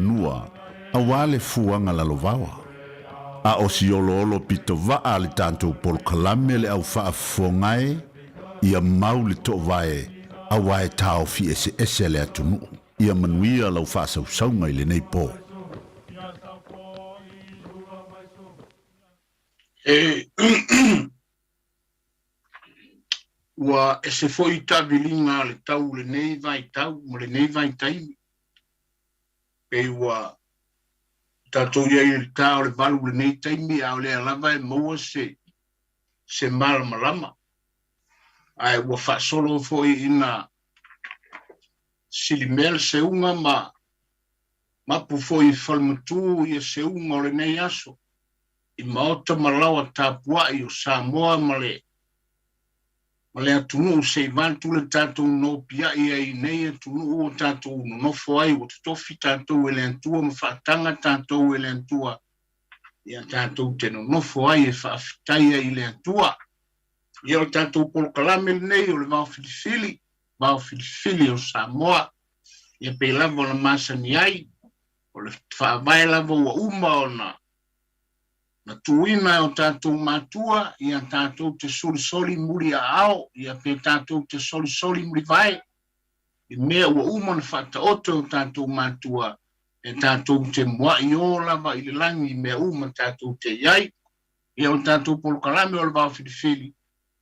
fanua auā le fuaga lalovaoa. A o si oloolo pitovaa a le tatou polokalame le au faafofoga e, ia mau le toovae auā e taofi eseese le atunuu. Ia manuia lau faasausauga i lenei po. E Ua ese foi taaviliga a le tau i lenei vaitau ma lenei vaitaimi. Pei ua tatou i ai i le ta o le 8 i lenei taimi a o lea lava e maua se se malamalama. Ae ua faasolo foi ina silimea le seuga ma mapu foi i falematu ia seuga o lenei aso i maota ma laoa tapuai o Samoa ma le ma le atunuu se i vaeatu le tatou nopiai ai i nei atunuu ua tatou nonofo ai, ua totofi tatou e le Atua ma faataga tatou e le Atua ia tatou te nonofo ai e faafetai ai i le Atua. Ia o le tatou polokalame lenei o le Vao Filifili, Vao Filifili o Samoa, ia pei lava ona masani ai, o le faavae lava ua uma ona Na tuuina e o tatou matua ia tatou te solisoli muli aao, ia pe tatou te solisoli mulivae, i mea ua uma ona faataoto e o tatou matua, e tatou te mua'i ō lava i le lagi i mea uma tatou te i ai. Ia o le tatou polokalame o le Vao Filifili,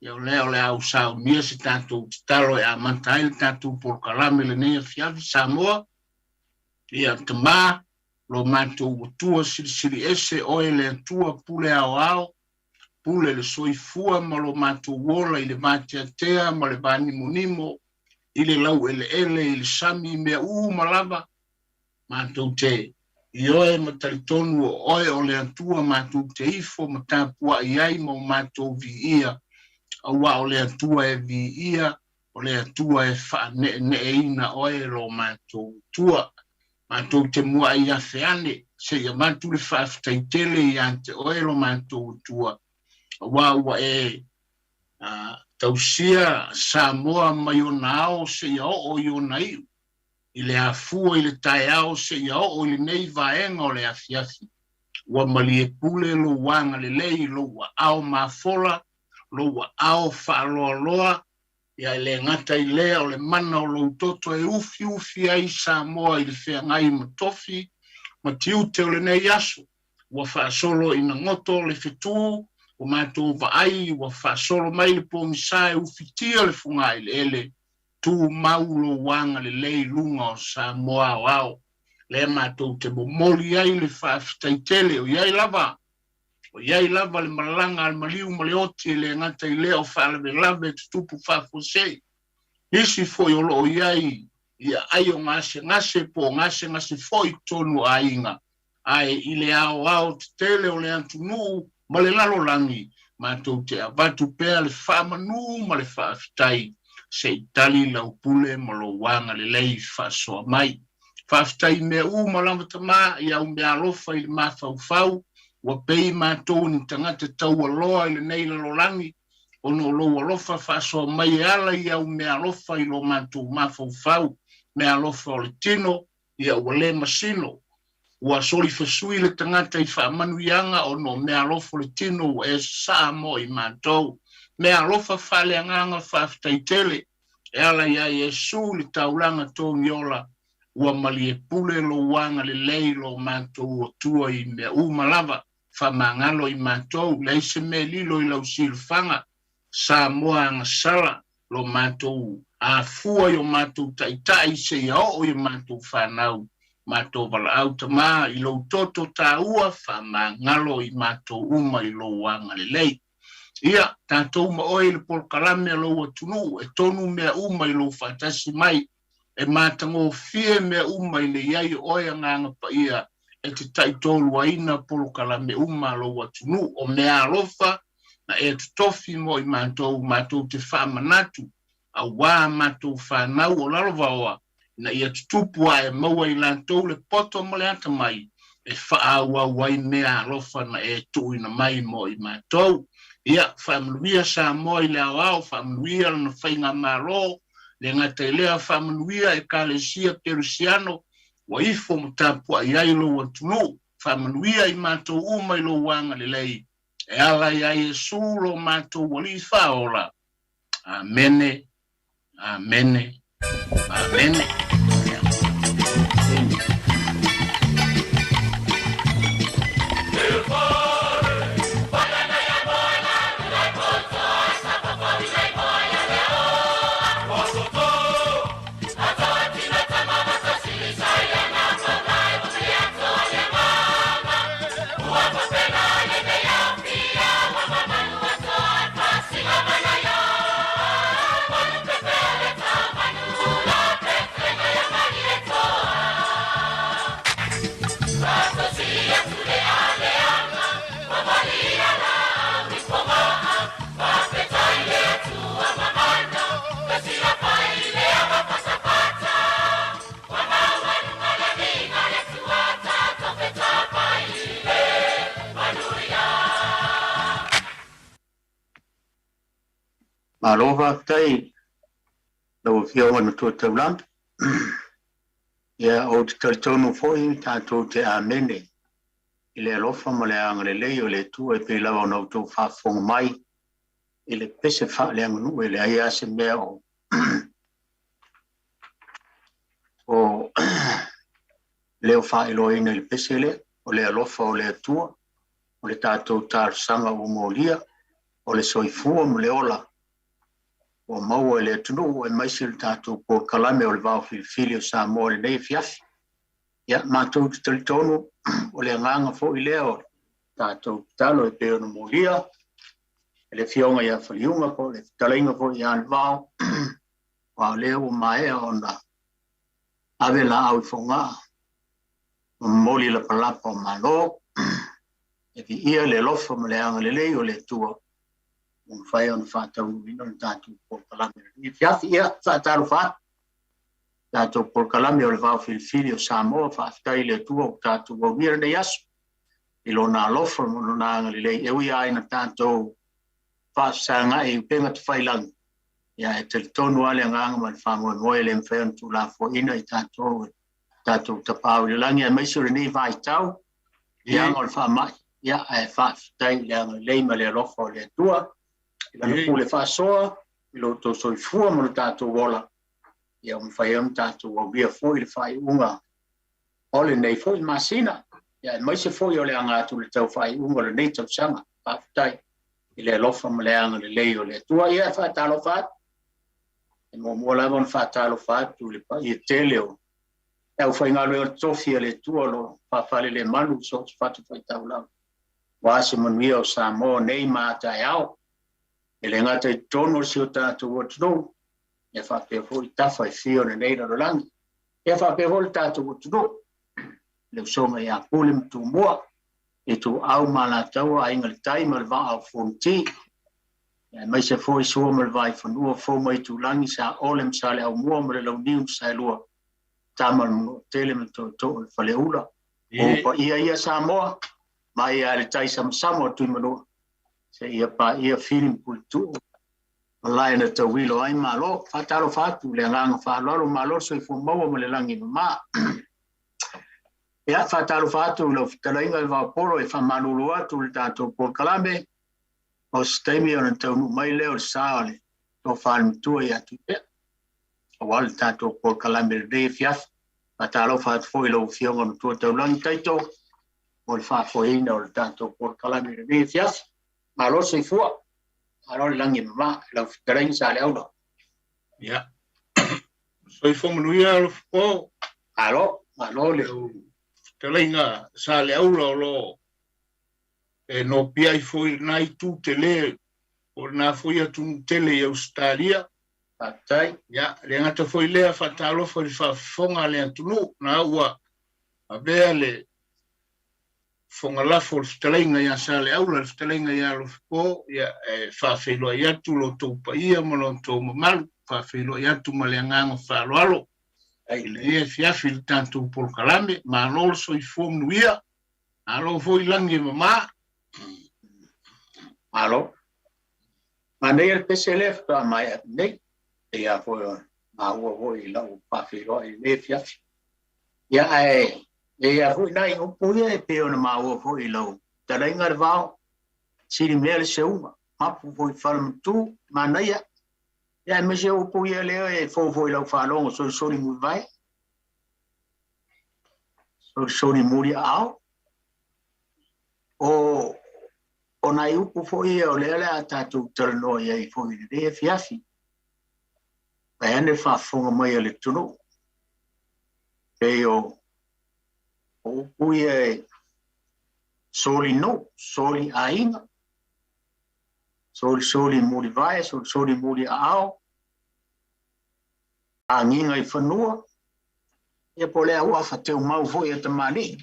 ia o lea o le a ou saunia se tatou tatalo e amata ai le tatou polokalame lenei afiafi Samoa. Ia Tamā, Lo matou Atua silisili ese oe le Atua pule aoao, pule le soifua ma lo matou ola i le vateatea ma le vanimonimo, i le laueleele, i le sami, i mea uma lava, matou te ioe ma talitonu o oe o le Atua matou te ifo ma tapuai ai ma o matou viia, auā o le Atua e viia, o le Atua e faaneeneeina oe lo matou Atua. Matou te mua'i afe ane, seia avatu le faafetai tele iā te oe lo matou Atua, auā ua e tausia Samoa mai ona ao seia oo i ona iu, i le afua i le taeao seia oo i lenei vaega o le afiafi. Ua malie pule lou agalelei, lou aao mafola, lou aao faaloaloa, Ia e le gata i lea o le mana o lou toto e ufiufi ai Samoa i le feagai ma tofi ma tiute o lenei aso, ua faasolo ina goto le fetū, ua matou vaai ua faasolo mai le pogisa e ufitia le fogaeleele, tumau lou agalelei i luga o Samoa aoao. Lea matou te momoli ai le faafetai tele, o i ai lava O i ai lava le malaga a le maliu ma le oti e le gata i lea o faalavelave tutupu faafuasei. Nisi foi o lo o i ai i aai o gasegase po o gasegase foi i totonu o aiga, ae i le aoao tetele o le atunuu ma le lalolagi, matou te avatu pea le faamanu ma le faafetai se i tali lau pule ma lou agalelei faasoa mai. Faafetai i mea uma lava Tama, i au meaalofa i le mafaufau, ua pei matou ni tagata taualoa i lenei lalolagi, ona o lou alofa faasoa mai e ala i au meaalofa i lo matou mafaufau, meaalofa o le tino, ia ua le masino. Ua solifesui le tagata i faamanuiaga ona o meaalofa o le tino ua e sasaa mo i matou. Meaalofa faaleagaga faafetai tele. E ala iā Iesu i le taulaga togiola, ua malie pule lou agalelei lo matou Atua i mea uma lava, faamagalo i matou, leai se mea e lilo i lau silafaga, Samoa agasala, lo matou afua i o matou taitai seia oo i a matou fanau, matou valaau Tama i lou toto taua, faamagalo i matou uma i lou agalelei. Ia, tatou ma oe i le polokalame a lou atunuu, e tonu mea uma i lou faatasi mai, e matagofie mea uma i le i ai o oe Agaga Paia e te taitoluaina polokalame uma a lou atunuu. O mea alofa na e totofi mo i matou, matou te faamanatu, auā matou fanau o Lalovaoa, ina ia tutupu ae maua i latou le poto ma le atamai e faaauau ai mea alofa na e tuuina mai mo i matou. Ia, faamanuia Samoa i le aoao, faamanuia lana faigamalo, le gata i lea, faamanuia Ekalesia Kerisiano, ua ifo ma tapuai ai lou atunuu. Faamanuia i matou uma i lou agalelei, e ala iā Iesu lo matou Alii Faaola. Amene. Amene. Amene. Malo faafetai lau Afioga i le Matua Taulagi. Ia, ou te talitonu foi tatou te amene i le alofa ma le agalelei o le Atua e pei lava ona outou faafofoga mai i le pese faaleaganuu e leai lava se mea o o leo faailoaina i le pese lea, o le alofa o le Atua, o le tatou talosaga ua molia, o le soifua ma le ola ua maua e le atunuu aemaise le tatou polokalame o le Vao Filifili o Samoa i lenei afiafi. Ia, matou te talitonu o le agaga foi lea o le tatou tatalo e pei ona molia e le Afioga ia Faliuga po o le fetalaiga foi ia Levao, aua o lea ua maea ona ave laau i Fogaa ma momoli lapalapa o Malo, e viia le alofa ma le agalelei o le Atua ua mafai ona faataunuuina le tatou polokalame i lenei afiafi. Ia, faatalofa atu tatou polokalame o le Vao Filifili o Samoa. Faafetai i le Atua ua tatou aulia lenei aso i lona alofa ma lona agalelei, e ui lava ina tatou faafesagai i upega tafailagi, ia e talitonu lava le agaga ma le faamoemoe e le mafai ona tuulafoaiina i tatou e tatou Tapaau i le lagi, aemaise o lenei vaitau i aga o le faamai. Ia, ae faafetai i le agalelei ma le alofa o le Atua i lana pule faasoa i lo outou soifua ma lo tatou ola, ia ua mafai ai ona tatou aulia foi le faaiuga o lenei foi masina, ia aemaise foi o le aga atu i le tau faaiuga o lenei tausaga. Faafetai i le alofa ma le agalelei o le Atua. Ia, e faatalofa atu. E muamua lava ona faatalofa atu i le paia tele o le aufaigaluega totofi a le Atua o lo o faafalelemalu i so o se fatafaitaulaga aua se manuia o Samoa nei ma a taeao. E le gata i totonu o si o tatou atunuu, ia faapea foi tafa e fia o lenei lalolagi. Ia faapea foi le tatou atunuu, le usoga ia Pule ma Tumua, Ituau ma Alataua, Aiga i le Tai ma le Vaa o Fonoti, aemaise foi Sua ma le Vaifanua, Fou ma Itulagi, Saole ma Saleaaumua ma le Launiu na Saelua, Tama a le Manuatele ma Tootoo o le Faleula. O ou paia ia Samoa, mai lava i le tai samasama o Tuimanua, seia paia Fili ma Puletuu, malae na tauilo ai Malo. Faatalofa atu i le agaga faaaloalo, malo le soifua maua ma le lagi e mama. Ia, faatalofa atu i lau fetalaiga i le Vaopolo e faamalulu atu i le tatou polokalame, o se taimi ona taunuu mai lea o le sa o le tofa a le matua ia Tuipea, aua le tatou polokalame i lenei afiafi. Faatalofa atu foi i lau Afioga Matua Taulagi Taito mo le faafoeina o le tatou polokalame i lenei afiafi. Malo le soifua, malo le lagi e mama i lau fetalaiga Saleaula. Ia, soifua manuia Alofapo. Malo, malo le. Lau fetalaiga Saleaula o lo o e nopiai foi i lena itu tele o lena foi atunuu tele i Ausetalia. Faafetai. Ia, le gata foi lea, faatalofa i le faafofoga a le atunuu, na ua avea le fofoga lafo o le fetalaiga ia Saleaula, le fetalaiga ia Alofapo, ia, e faafeiloai atu lo outou paia ma lo outou mamalu, faafeiloai atu ma le agaga faaaloalo i lenei afiafi i le tatou polokalame. Malo le soifua manuia, malo foi lagi e mama. Malo. Manaia le pese lea faatoa maea atu nei. E pei lava foi ona maua foi i lau faafeiloai i lenei afiafi. Ia, ae e i ai foi nai upu ia e pei ona maua foi i lau fetalaiga Levao, sili mea le seuga, mapu foi i falematu, manaia. Ia aemaise o upu ia lea e fou foi i lau faalogo, solisoli mulivae, solisoli muliaao. O, o nai upu foi ia o lea o le a tatou talanoa i ai foi i lenei afiafi. Vaeane le faafofoga mai a le atunuu. Pei o upu ia e soli nuu, soli aiga, solisoli mulivae, solisoli muliaao, agiga i fanua, ia po o le auafa teumau foi a tamalii.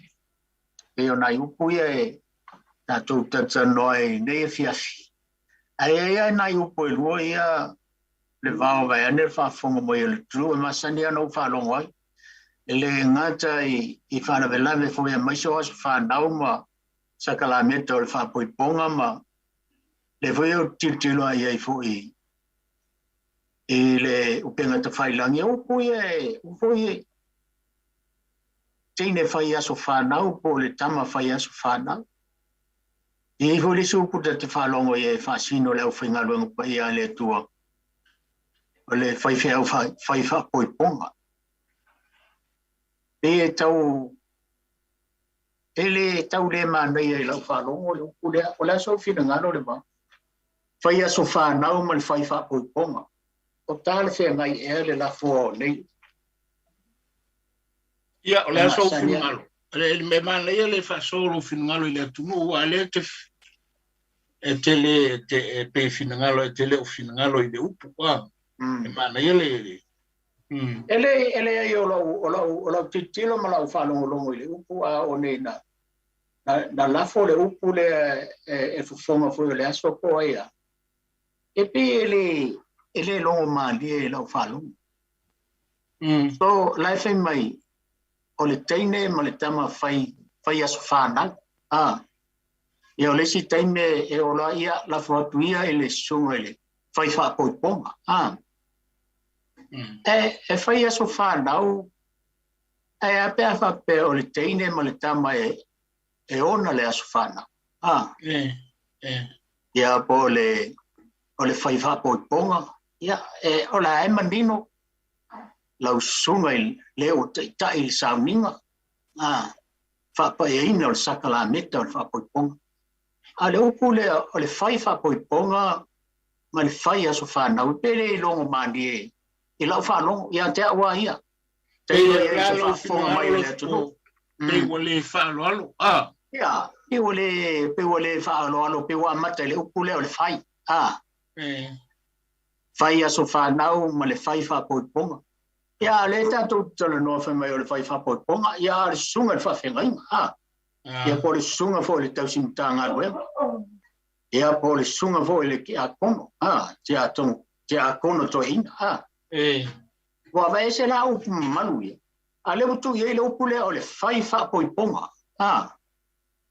Pei o nai upu ia e tatou talatalanoa ai i lenei afiafi. Ae i ai lava nai upu e lua ia Levao vaeane le faafofoga mai a le atunuu e masani lava ona ou faalogo ai. E le gata i faalavelave foi aemaise o aso fanau ma sakalameta o le faapoipoga ma lea foi ou te tilotilo lava i ai foi i le upega tafailagi, o upu ia e upu foi e teine fai aso fanau po o le tama fai aso fanau. E i ai foi le isi upu ta te faalogo i ai e faasino le aufaigaluega paia a le Atua, o le faifeau fai faapoipoga. Pei e tau e le tau le manaia i lau faalogo le upu lea. O le a sou finagalo Levao? Fai aso fanau ma le fai faapoipoga. O talafeagai ea le lafoa o nei upu? Ia, o le a sou finagalo? Le mea manaia le faasoa o lou finagalo i le atunuu, aua o lea e te, e te le, te, e pei finagalo, e te le o finagalo i le upu, a. E manaia le, le E le, e leai o lau, o lau, o lau tilotilo ma lau faalogologo i le upu, a o nei na, na, na lafo le upu lea e, e fofoga foi o le aso po o ai a. E pei e le, e le logo malie i lau faalogo. So, la e fai mai, o le teine ma le tama fai, fai aso fanau. A. Ia o le isi taimi e ola ia, lafo atu ia i le susuga i le fai faapoipoga. A. E, e fai aso fanau, ae a pe a faapea o le teine ma le tama e, e ona le aso fanau. A. E, e. Ia po o le, o le fai faapoipoga, ia, e, o la e manino lau susuga i le ua taitai i le sauniga, a, faapaiaina o le sakalameta o le faapoipoga. A o le upu lea o le fai faapoipoga ma le fai aso fanau, e pei le ilogo malie i lau faalogo ia te au lava ia. Pei o le a lou finagalo le atunuu. Pei ua le faaaloalo, a. Ia, pei ua le, pei ua le faaaloalo, pei ua amata i le upu lea o le fai, a. Fai aso fanau ma le fai faapoipoga. Ia, a o lea tatou te talanoa fai mai o le fai faapoipoga, ia, a o le susuga i le faafeagaiga, a. Ia, po o le susuga foi i le tausi Matagaluega. Ia, po o le susuga foi i le tiakono, a, tiakono toeaina, a. Ua aveese la upu mamalu ia, a o lea ua tuu i ai le upu lea o le fai faapoipoga, a.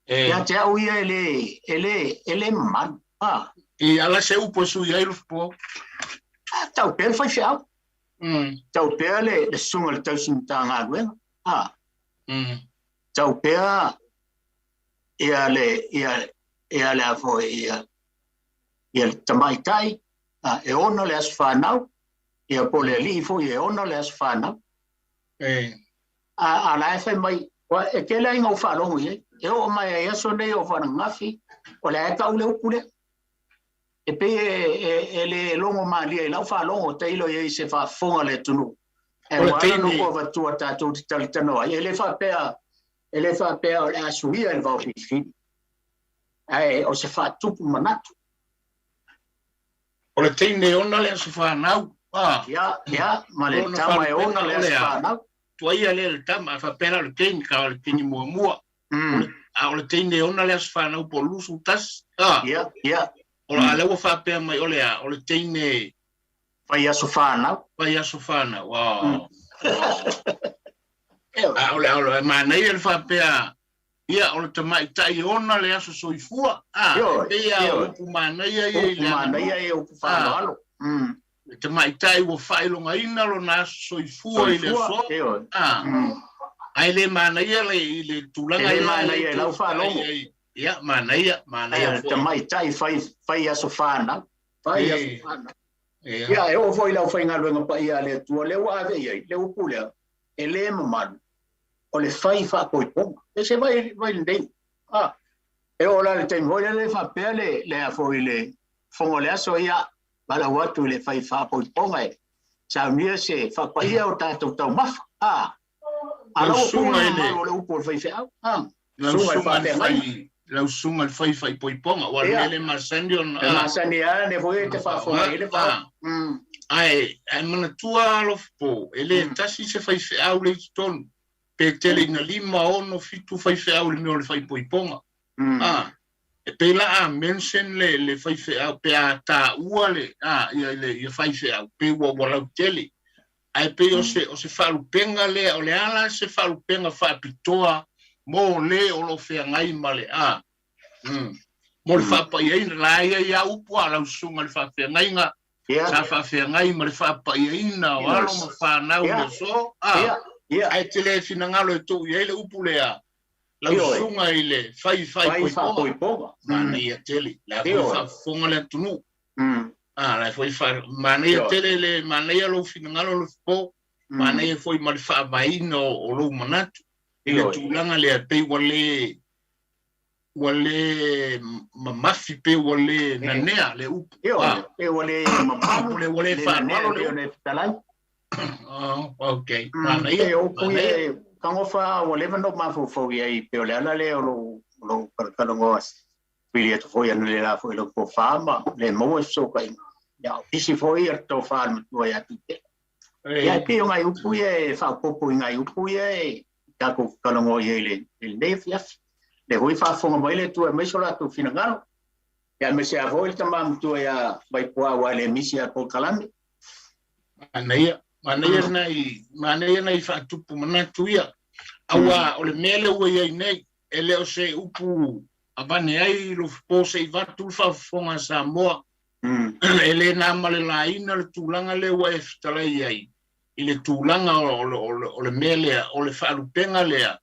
Ia te au ia e le, e le, e le mamalu, a. I ala se upu e sui ai Lufipo? A, tau pea le faifeau. Tau pea le, le susuga i le tausi Matagaluega, a. Tau pea ia le, ia, ia le a foi, ia, ia le tamaitai, a, e ona le aso fanau, ia po o le alii foi e ona le aso fanau. A, a la e fai mai, e tele ai ina ou faalogo i ai, e oo mai ai aso nei o ananafi, o lea e tau le upu lea. E pei e, e, e le logo malie i lau faalogo, tailo i ai se faafofoga a le atunuu. Ae ua ala ona ou avatua tatou te talatalanoa ai, e le faapea, e le faapea o le a suia i le vao filifili, ae o se faatupu manatu. O le teine e ona le aso fanau, a. Ia, ia, ma le tama e ona le aso fanau. Tuaia lea le tama, a faapea la o le teine, ka o le teine muamua. A o le teine e ona le aso fanau po o le 21, a. Ia, ia. O a lea ua faapea mai o le a, o le teine Fai aso fanau. Fai aso fanau, a. A o le, o le manaia le faapea, Ia, o le tamaitai e ona le aso soifua, a, e pei lava o upu manaia ia i le aganuu. Upu manaia ia, upu faaaloalo. Le tamaitai ua faailogaina lona aso soifua i le aso, a. Ae le manaia le i le tulaga E le manaia i lau faalogo. Ia, manaia, manaia foi. Tamaitai fai fai aso fanau. Fai aso fanau. Ia, e oo foi i le aufaigaluega paia a le Atua, lea ua ave i ai le upu lea, e le mamalu, o le fai faapoipoga. E se vai vai lenei. Ah, e oo la le taimi foi lele faapea le le a foi le fofoga o le aso, ia, valaau atu i le fai faapoipoga e saunia se faapaia o tatou taumafa. Ah, a Lau lau susuga i le mamalu o le upu o le faifeau. Ah, lau susuga i le susuga i le faafeagaiga. fai lau susuga i le fai faaipoipoga aua o le mea Ia, lea e masani ona e masani lava le foi e te faafofoga i ai le vao. Ae ae manatua alofa e le tasi se faifeau le i totonu pe tele ina 5, 6, 7 faifeau i le mea o le faaipoipoga. E pei la a mention le le faifeau pe a taua le a ia le ia faifeau pei ua ua lautele. Ae pei o se o se faalupega lea o le a la se faalupega faapitoa mo le o lo o feagai ma le a mo le faapaiaina la ia ia upu a lau susuga i le faafeagaiga sa faafeagai ma le faapaiaina o alo ma fanau i le aso a ae te le finagalo e tuu i ai le upu lea lau susuga i le fai faaipoipoga manaia tele la foi faafofoga le atunuu A, la e foi fa, manaia tele le, manaia lou finagalo Alofipo, manaia foi ma le faavaeina o, o lou manatu i le tulaga lea, pei ua le, ua le mamafi, pei ua le nanea le upu. Ioe, pei ua le mamalu, ua le le nanea faaaloalo e le pei upu. ona e fetalai. Oh, okay. Pei Manaia, o upu ia manaia. e kagofa ua leva ona ou mafaufau i ai, pei o le ala lea o lou, o lou talatalanoa Vili atu foi ana le la foi lau tofa ma le maua se fesootaiga. Ia, o pisi foi ia le tofa a le matua ia Tuitele. Ia, e pei o nai upu ia e faaopoopo i nai upu ia e tatou talanoa i ai i le, i lenei afiafi. Le foi faafofoga mai le Atua e aumai so latou finagalo. Ia, aemaise lava foi le tama matua ia Vaipuā aua e le misi lava le polokalame. Manaia, manaia nai, manaia nai faatupu manatu ia. Aua o le mea lea ua i ai nei, e le o se upu avane ai Alofipo se i vatu le faafofoga a Samoa. E le na ma le laina le tulaga lea ua e fetalai ai i le tulaga o le mea lea, o le faalupega lea,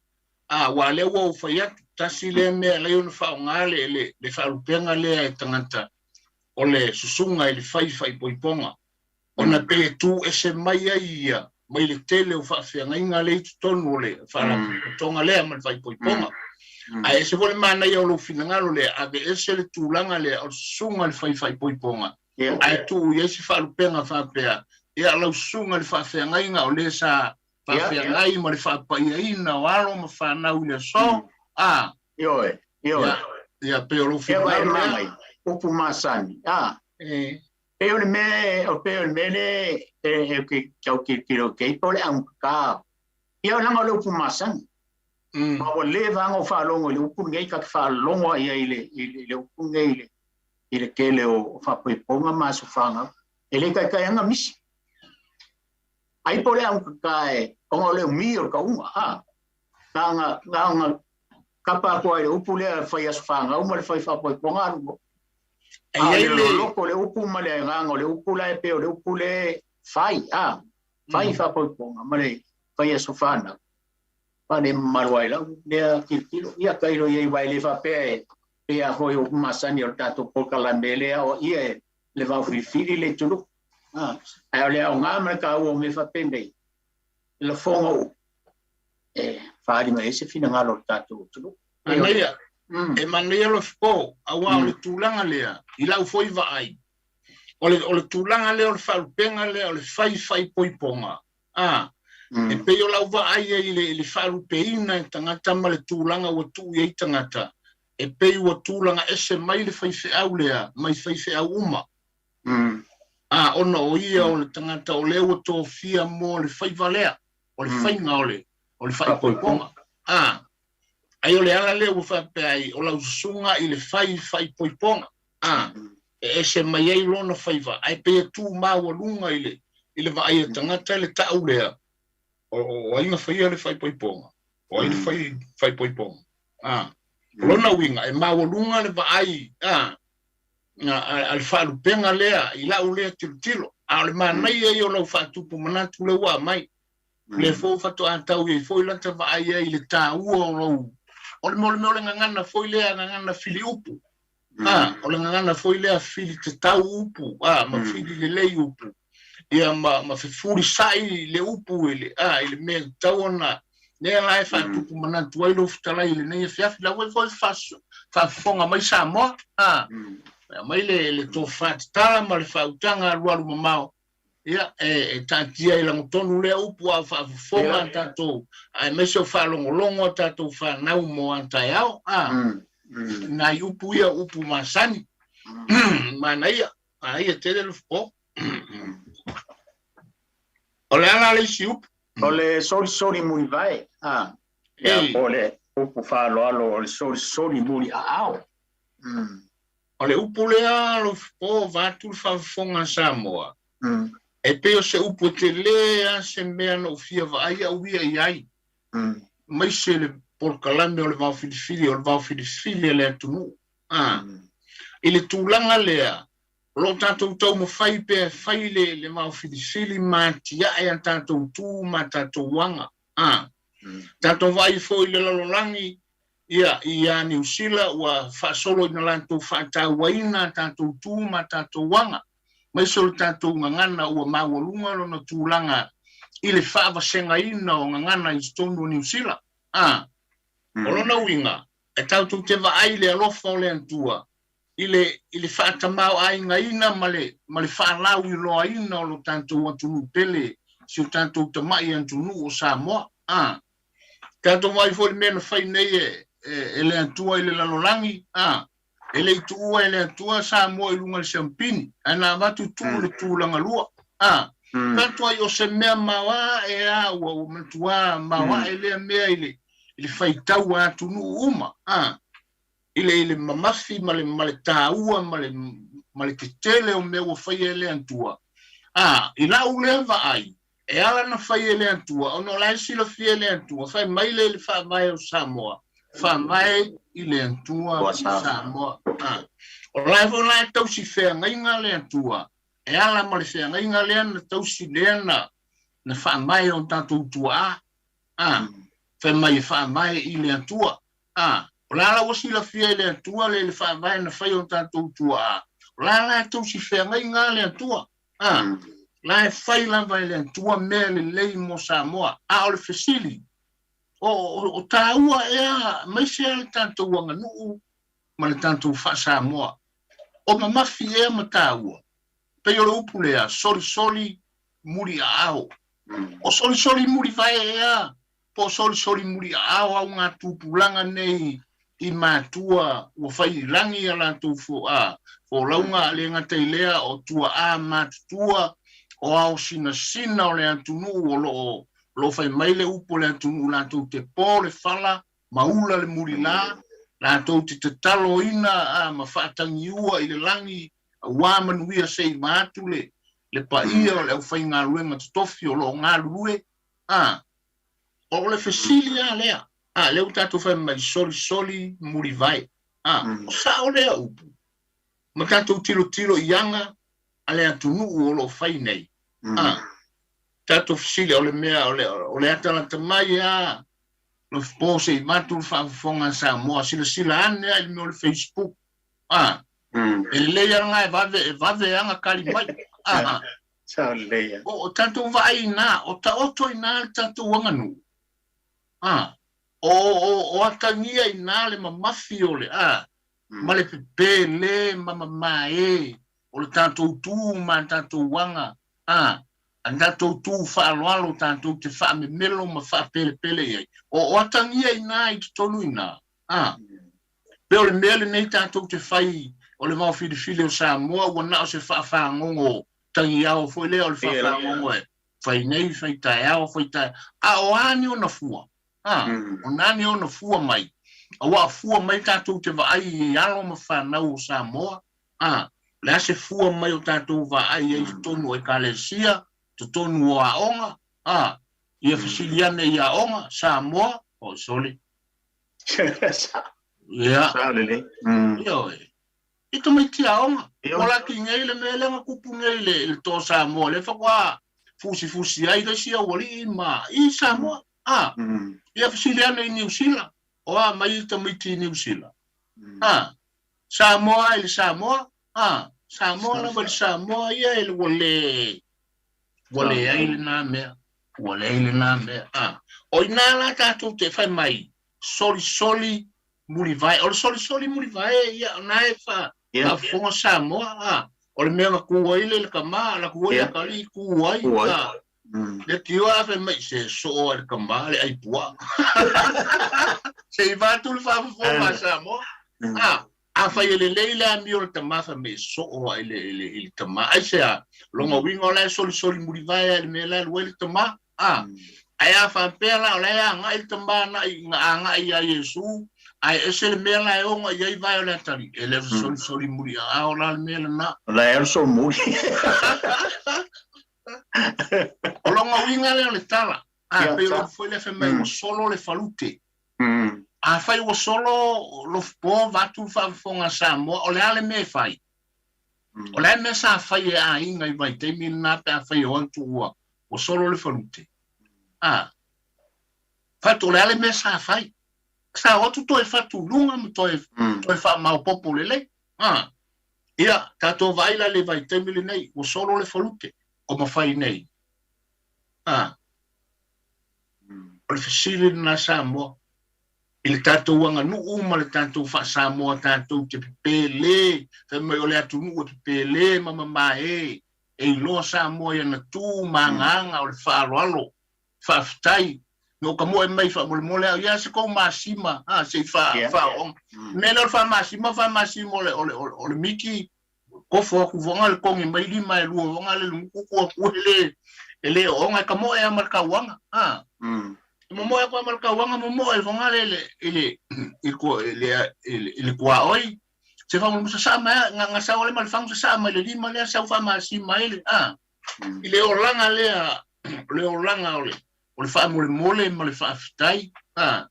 a, aua lea ua ou fai atu, tasi lea mea e alai ona faaaoga le, le, le faalupega lea e tagata, o le susuga i le fai faaipoipoga. Ona pei e tu ese mai ai ia mai le tele o faafeagaiga lea i totonu o le faalapotopotoga lea ma le faaipoipoga. Ae ese foi le manaia o lou finagalo lea, aveese le tulaga lea o le susuga i le fai faaipoipoga, ae tuu i ai se faalupega faapea, ia lau susuga i le faafeagaiga o le sa faafeagai ma le faapaiaina o alo ma fanau i le aso, a. Ioe, ioe. Ia, ia pei o lou finagalo lea. Upu masani, a. Pei o le mea, pei o le mea lea e ke tau tilotilo i ai, po o le augata. Ia leaga o le upu masani. Ma ua leva lava ona ou faalogo i le upu lenei, ta te faalogo lava i ai i le, i le upu lenei i le, i le tele o faaipoipoga ma aso fanau. E le taitai lava ona misi. Ai po o le augata e, ona o le umi o le tauga, a. Na ona, na ona kapa atu lava i le upu lea fai aso fanau ma le fai faaipoipoga alu loa. E A o i ai le le. loloto o le upu ma le agaga o le upu la e pei o le upu le fai, a, fai faaipoipoga ma le fai aso fanau. Fale mamalu ai lau lea tilotilo. Ia tailo i ai aua e le faapea e pei a foi o upu masani o le tatou polokalame lea o ia e le vao filifili le atunuu. A, ae o le aoga ma le taua o mea faapenei, lafoga o e faaali mai ai se finagalo o le tatou atunuu. Manaia, e manaia Alofipo, aua o le tulaga lea, i lau foi vaai, o le, o le tulaga lea o le faalupega lea o le fai faaipoipoga, a, e pei o lau vaai ai i le, i le faalupeina e tagata ma le tulaga ua tuu i ai tagata, e pei ua tulaga ese mai le faifeau lea mai faifeau uma. A, ona o ia o le tagata o lea ua tofia mo le faiva lea, o le faiga o le, o le faaipoipoga. A, ai o le ala lea ua faapea ai, o lau susuga i le fai faaipoipoga. A, e ese mai ai lona faiva, ae pei e tu maualuga i le, i le vaai a tagata i le tau lea, o, o ai na faia le faaipoipoga, o ai le fai faaipoipoga. A, o lona uiga, e maualuga le vaai, a, a le faalupega lea i lau lea tilotilo, a o le manaia ia o lau faatupu manatu lea ua aumai. Lea foi faatoa tau i ai foi lata vaai ai i le taua o lou, o le mea o le mea o le gagana foi lea, gagana fili upu. A, o le gagana foi lea fili tatau upu, a, ma fili lelei upu. Ia ma, ma fefulisai le upu i le, a, i le mea e tatau ona, lea la e faatupu manatu ai lou fetalai i lenei afiafi. La ua foi faafofoga mai Samoa, a, aumai le, le tofa tatala ma le faautaga alualu mamao, Ia, e taatia i lagotonu lea upu a o faafofoga a tatou, aemaise o faalogologo a tatou fanau mo a taeao. A, nai upu ia o upu masani. Manaia, manaia tele le fofo. O le a la le isi upu? O le solisoli mulivae, a, ia, po o le upu faaaloalo o le solisoli muliaao. O le upu lea Alofipo vaeatu le faafofoga a Samoa, e pei o se upu e tele lava se mea na ou fia vaai au ia i ai, aemaise le polokalame o le vaofilifili, o le vaofilifili a le atunuu. A, i le tulaga lea, o lo o tatou taumafai pea e fai le, le vaofilifili ma atiae a tatou tu ma a tatou aga. A, tatou vaai foi i le lalolagi, Ia, ia Niu Sila ua faasolo ina latou faatauaina a tatou tu ma a tatou aga, aemaise o le tatou gagana ua maualuga lona tulaga i le faavasegaina o gagana i totonu o Niu Sila. A, o lona uiga, e tatou te vaai i le alofa o le Atua i le, i le faatamaoaigaina ma le, ma le faalauiloaina o lo tatou atunuu pele, si o tatou tamai atunuu o Samoa. A, Tatou vaai foi i le mea na fai nei e, e, e le Atua i le lalolagi, a, e le i tuua e le Atua Samoa i luga i le siampini, ae na avatu tuu le tulaga lua. A, tatou ai o se mea maoae a, ua, ua matuā maoae lea mea i le, i le faitau a atunuu uma, a, i le, i le mamafi ma le, ma le taua ma le, ma le tetele o mea ua faia e le Atua. A, i lau lea vaai, E ala na fai e le Atua, ona o la e silafia e le Atua, fai mai le i le Faavae o Samoa, Faavae i le Atua Samoa. A. O la e foi la e tausi feagaiga le Atua, e ala ma le feagaiga lea na tausi lea na, na faavae e o tatou tuaa. A. Fai mai e faavae i le Atua. A. O la la ua silafia e le Atua le le faavae na fai e o tatou tuaa, o la la e tausi feagaiga le Atua. A, la e fai lava e le Atua mea lelei mo Samoa. A o le fesili, o, o, o taua ea aemaise lava le tatou aganuu ma le tatou faa-Samoa? O mamafi ea ma taua? Pei o le upu lea, solisoli muliaao. O solisoli mulivae ea po o solisoli muliaao au ngā tupulaga nei i matua ua fai i lagi a latou folauga, a le gata i lea o tuaa matutua o ao sinasina o le atunuu o lo o lo o fai mai le upu o le atunuu latou te po le fala ma ula le mulila, latou te tataloina a ma faatagiua i le lagi auā manuia se i vaeatu le le paia o le aufaigaluega totofi o lo o galulue a O le fesili lava lea, a, lea ua tatou fai mai solisoli mulivae, a, o sao lea upu? Ma tatou tilotilo i aga a le atunuu o lo o fai nei, a, tatou fesili, o le mea, o le, o le atalata mai lava, po se i avatu le faafofoga a Samoa, silasila ane lava i le mea o le Facebook, a, e lelei lava lena e vave, e vave lava ona tali mai, a. Sao lelei a. O tatou vaai ina, o taoto ina le tatou aganuu, a, o, o, o atagia ina le mamafi o le, a, ma le pepe le ma mamae o le tatou tu ma tatou aga, a, a tatou tu faaaloalo tatou te faamemelo ma faapelepele i ai. O, o atagia ina i totonu ina, a. Pei o le mea lenei tatou te fai o le vaofilifili o Samoa ua na o se faafagogo tagiao foi lea o le faafagogo e fai nei, fai taeao, fai taeao. A o a ni ona fua? A, o na ni ona fua mai? Aua o fua mai tatou te vaai i alo ma fanau o Samoa, a, o le a se fua mai o tatou vaai ai i totonu o Ekalesia, totonu o aoga, a, ia fesili ane i aoga, Samoa, oi sole. Ia. Sao lelei. Ioe. I tamaiti aoga. Ua laki nei le mea lea na tupu nei i le, le Toa Samoa, lea faatoa fusifusi ai le isi aualii ma i Samoa. A, ia fesili ane i Niu Sila, o a mai tamaiti i Niu Sila? A, Samoa i le Samoa, a, Samoa lava i le Samoa ia e ua le, ua leai lena mea, ua leai lena mea. A, o i ina la tatou te fai mai, solisoli mulivae. O le solisoli mulivae, ia, o na e faafofoga Samoa, a, o le mea na ku ai le tama, la ku ai le atalii, ku ai, a, le tio a fai mai, se soo a le tama le ai puaa. Se i vaeatu le faafofoga a Samoa. A, afai e lelei le amio o le tama, fai mai e soo a i le tama. Aisea, lona uiga o la e solisoli mulivae a i le mea la e alu ai le tama. A, ae a faapea la o la e agai le tama na agai ia Iesu, ae ese le mea la e oga i ai vae o le atalii, e le o se solisoli muliaao la le mea lena. O la e alu solomuli. O lona uiga lea o le tala. A, pei o le upu foi lea fai mai ua solo le falute. Afai ua solo lofupo vaeatu le faafofoga a Samoa, o le a le mea e fai? O le a le mea sa fai e aiga i vaitaimi lena pe afai e o atu ua solo le falute? A, fatu, o le a le mea sa fai? Sa o atu toe fatu i luga ma toe, toe faamaopoopo lelei. A, ia, tatou vaai la i le vaitaimi lenei, ua solo le falute, o mafai nei. A, o le fesili lena Samoa, i le tatou aganuu ma le tatou faa-Samoa tatou te pepele, fai mai o le atunuu e pepele ma mamae, e iloa Samoa i ana tu ma agaga o le faaaloalo. Faafetai. Na ou tamoe mai faamolemole au, ia se kou masima, a, se i faaooga. Mea lea o le faamasima, faamasima o le, o le, o le miki, kofo atu foga le kogi mai lima e lua foga le luku ku atu e le, e le ooga, e tamoe lava ma le tauaga, a. E momoe atu lava ma le tauaga, momoe foga le, le, i le, i le, i le tuaoi, se faamolemole sasaa mai lava, na sau lea ma le fagu sasaa mai le lima lea, sau faamasima ai le, a. I le olaga lea, o le olaga o le, o le faamolemole ma le faafetai, a,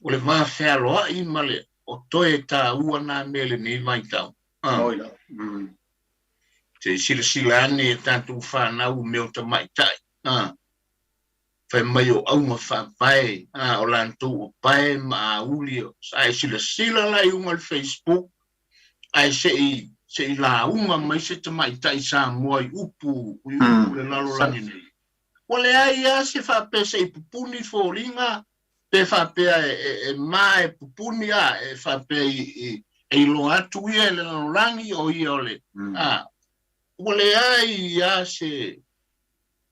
o le va fealoai ma le, o toe taua nā mea i lenei vaitau. A, se i silasila ane e tatou fanau i mea o tamaitai, a, fai mai o auga faavae, a, o latou o pae ma auli, a e silasila la i uga o le Facebook, ae se i, se i lauga mai se tamaitai Samoa i upu, i upu le lalolagi nei. Ua leai lava se faapea se i pupuni foliga, pe faapea e, e, e ma e pupuni, a, e faapea i, i, e iloa atu ia i le lalolagi o ia o le, a, ua leai lava se,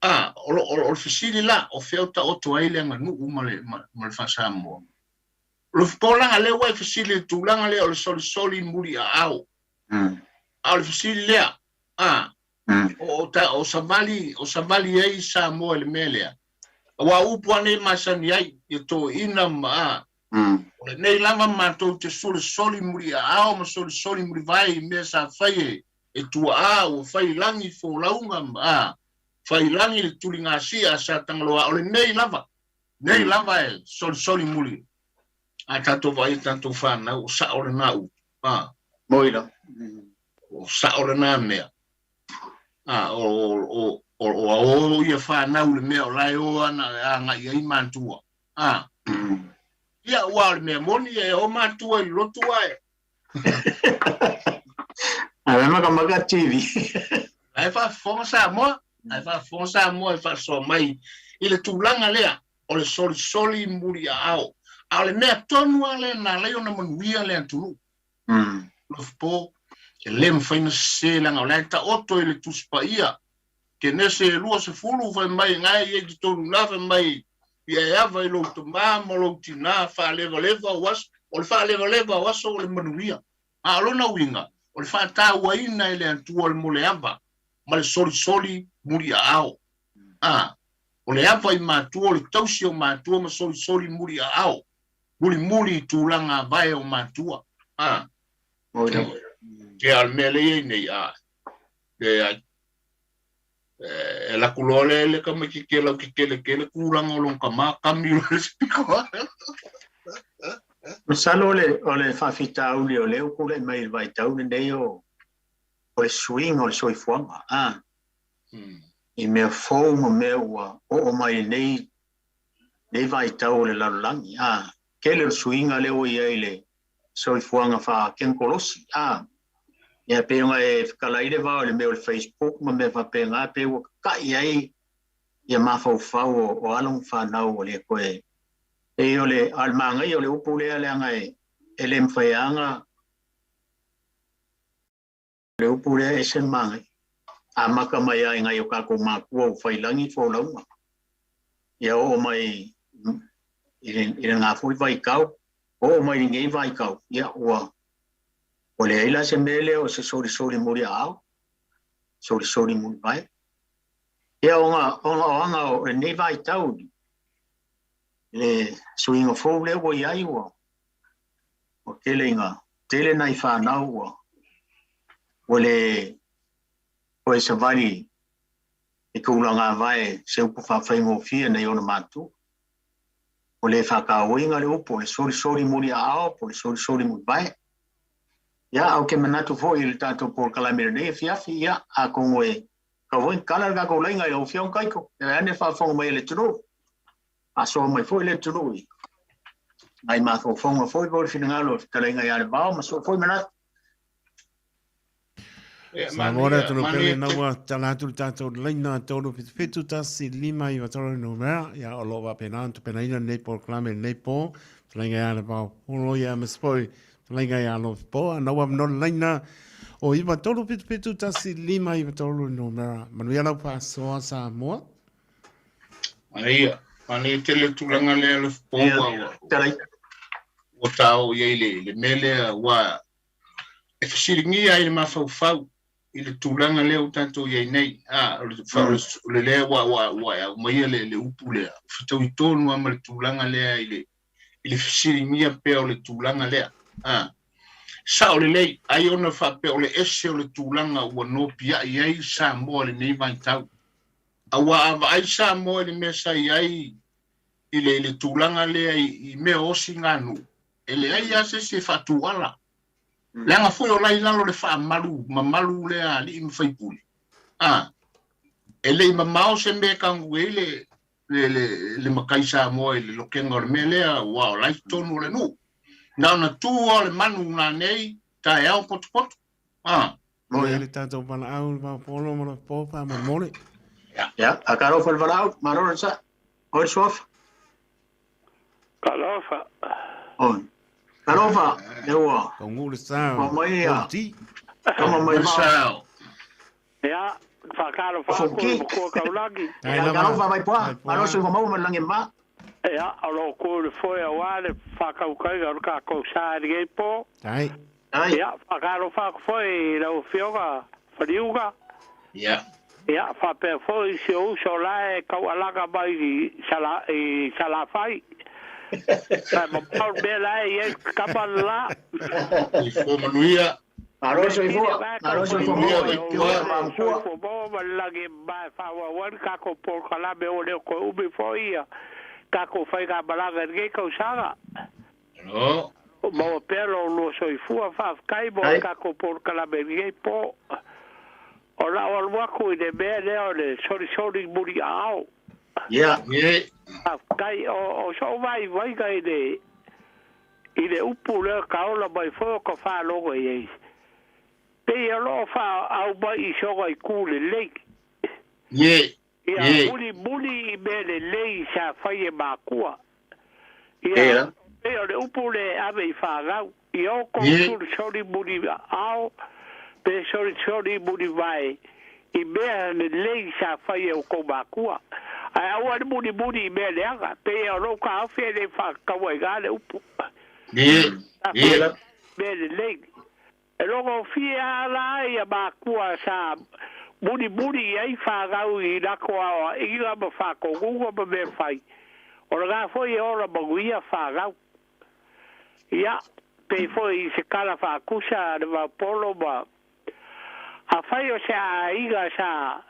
a, o, o, o le fesili la, o fea o taoto ai le aganuu ma le, ma, ma le faa-Samoa? O le fupolaga lea ua e fesili i le tulaga lea o le solisoli muli aao. A o le fesili lea, a, o, o, o savali, o savali ai Samoa i le mea lea. Aua o upu lava nei e masani ai, ia toeaiina ma, a, o lenei lava matou te solisoli muli aao ma solisoli mulivae i mea sa fai e, e tuaa ua fai i lagi folauga ma, a, fai i lagi le tuligasia a Satagaloa. O lenei lava, Nei lava e solisoli muli a tatou vaai i tatou fanau, o sao lena upu, a. Moi la. O sao lena mea. A, o, o, o, o a o ia fanau le mea o la e o ana e agai ai matua. A. Ia, ua o le mea moni e o matua i le lotu ae. A me makamaka TV. La e faafofoga Samoa, la e faafofoga Samoa e faasoa mai i le tulaga lea o le solisoli muliaao. A o le mea tonu lava lea na ala ai ona manuia le atunuu. Lofupo, e le mafai ona sese leaga o la e taoto i le Tusi Paia Kenese e 20 fai mai na e i ai i totonu i ina fai mai ia e ava i lou tama ma lou tina faalevaleva o aso o le faalevaleva o aso o le manuia. A o lona uiga o le faatauaina e le Atua o le moleava ma le solisoli muliaao. A o le ava i matua o le tausi o matua ma solisoli muliaao mulimuli i tulaga avae o matua. A ia o le mea lea e i ai nei a leai. E alu atu loa le le tamaitiiti e lautetele tele tulaga o lona tama, kami loa le isi pito. Masalo o le o le faafitauli o lea ua tulai mai i le vaitau lenei o o le suiga o le soifuaga a. i mea fou ma mea ua oo mai lenei nei vaitau o le lalolagi. A tele o le suiga lea ua i ai i le soifuaga faakenikolosi. A ia pei ona e fetalai le vao i le mea o le Facebook ma mea faapena, pei ua tata'i ai ia mafaufau o alo ma fanau ua le toe pei o le a o le manaia o le upu lea leaga e le mafai lava ona le upu lea e ese le manaia. Amata mai lava i nai o tatou matua ua failagi folauga, ia oo mai i lena foi vaitau, oo mai lenei vaitau, ia ua leai la se mea lea o se solisoli muliaao, solisoli mulivae. Ia ona o aga o lenei vaitau, le suiga fou lea ua i ai, ua tele ina tele nai fanau ua le toe savali i tulaga vae se upu faafaigofie nei ona matua. O le faatauina le upu o le solisoli muliaao po o le solisoli mulivae. Ia, ae ou te manatu foi i le tatou polokalame lenei afiafi, ia, atonu e tau foi kala le tatou laina i lau Afioga Taito, e ane faafofoga mai e le atunuu, faasoa mai foi le atunuu i nai mafaufauga foi po o le finagalo o le fetalaiga ia Levao ma sou foi manatu. Samoa le atunuu pele na ua tala atu le tatou laina 377 1 5 3 numera ia o lo o faapena ona tapenaina lenei polokalame lenei po fetalaiga ia Levao Polo ia aemaise foi fetalaiga ia Alofi Po a na ua avanoa le laina o 9 3 7 7 1 5 9 3 numera. Manuia lau faasoa Samoa. Manaia, manaia tele le tulaga lea Alofi Po ua ua taoo i ai le mea lea ua e fesiligia ai le mafaufau i le tulaga lea ua tatou i ai nei. A, o le, o le lea ua, ua, ua e aumaia le, le upu lea, fetaui tonu lava ma le tulaga lea i le, i le fesiligia pea o le tulaga lea. A, sao lelei, ai ona faapea o le ese o le tulaga ua nopiai ai Samoa i lenei vaitau. Aua a vaai Samoa i le mea sa i ai i le, i le tulaga lea i, i mea o osiganuu, e leai lava se isi e faatuala. Leaga foi o la i lalo o le faamalu mamalu lea a alii ma faipule, a, e le i mamao se mea e tagu ai le, le, le, le matai Samoa i le lokega o le mea lea, aua o la i totonu o le nuu. Na ona tu lava o le manu nanei, taeao potopoto. A. Mo le tatou valaau le vaopolo ma le po faamolemole. Ia, a talofa le valaau, malo le sa. Oi le suafa. Talofa. Oi. Talofa, le ua. Kaungu le sa. Ua mai ia. Kama mai ma. Ia, whakalofa aku i matua kaulagi. Talofa mai poa, malo sui maua ma langi ma. Ia, o lo ku le foe a wā le whakaukaiga o le kākou sa i le po. Tai. Ia, whakalofa aku foe i lau fioga whaliuga. Ia. Ia, whapea foe i si o uso lae kau alaka mai i sala, i salafai. Mai mamau mea lae i e kapa la. I fua manuia. Malo soifua, malo soifua maua i tua ma matua. Soifua maua ma le lagi ma e faaauau kako polokalame o leo koe umi foi ia kako faigamalaga i lenei tausaga. Malo. Maua pea lo lua soifua faafetai mo le kako polokalame i lenei po. O lau alu atu i le mea lea o le solisoli muliaao. Ia. Ye. Faafetai o soo vaivaiga i le i le upu lea kaola mai foi o ka faalogo i ai. Pei o loo faaau mai i soga i ku lelei. Ye. Ia Ye. muli muli i mea lelei sa fai e makua. Ia Ela. pei o le upu le ave i fanau. Ia o kou Ye. solisoli muli ao pe solisoli muli vae i mea lelei sa fai e o kou makua. Ae aua le muli muli i mea leaga. Pei o lou taofi e le faakataua i gā le upu. Ye. Ye. Ela. Mea lelei. E logo fia ala ia makua sa muli muli i ai fanau i lako ao iga ma whakongunga ma mea whai. O le ngā foi e ora manuia fanau. Ia, pe foi i se kala whaakusa le vaupolo ma a whai o se a iga sa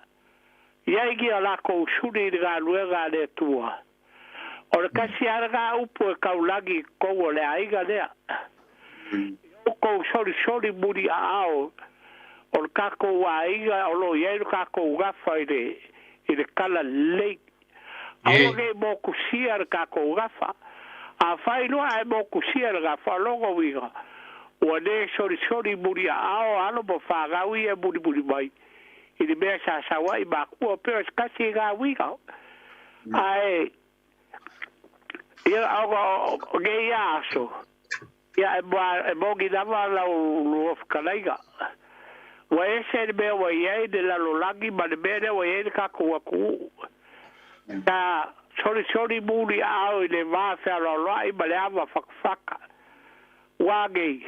ia igi o lako usuri i le galuega a le Atua. O le kasi ara ngā upu e kaulagi kou o le aiga lea. O kou solisoli muri a ao o le kako aiga o lo iai le kako gafa i le i le kala lelei. Aua ne i mokusia le tatou gafa. Afai loa ae mokusia le gafa, o lona uiga, ua le solisoli muliaao alo ma fanau ia e mulimuli mai i le mea sa sau ai makua, pei o se tasi lena uiga. Ae, ia, ona o nēia aso, ia, e moni lava lau lua fetalaiga, ua ese le mea ua i ai le lalolagi ma le mea lea ua i ai le tatou atunuu. Sa solisoli muliaao i le va fealoaloai ma le ava fatafata. Ua nei,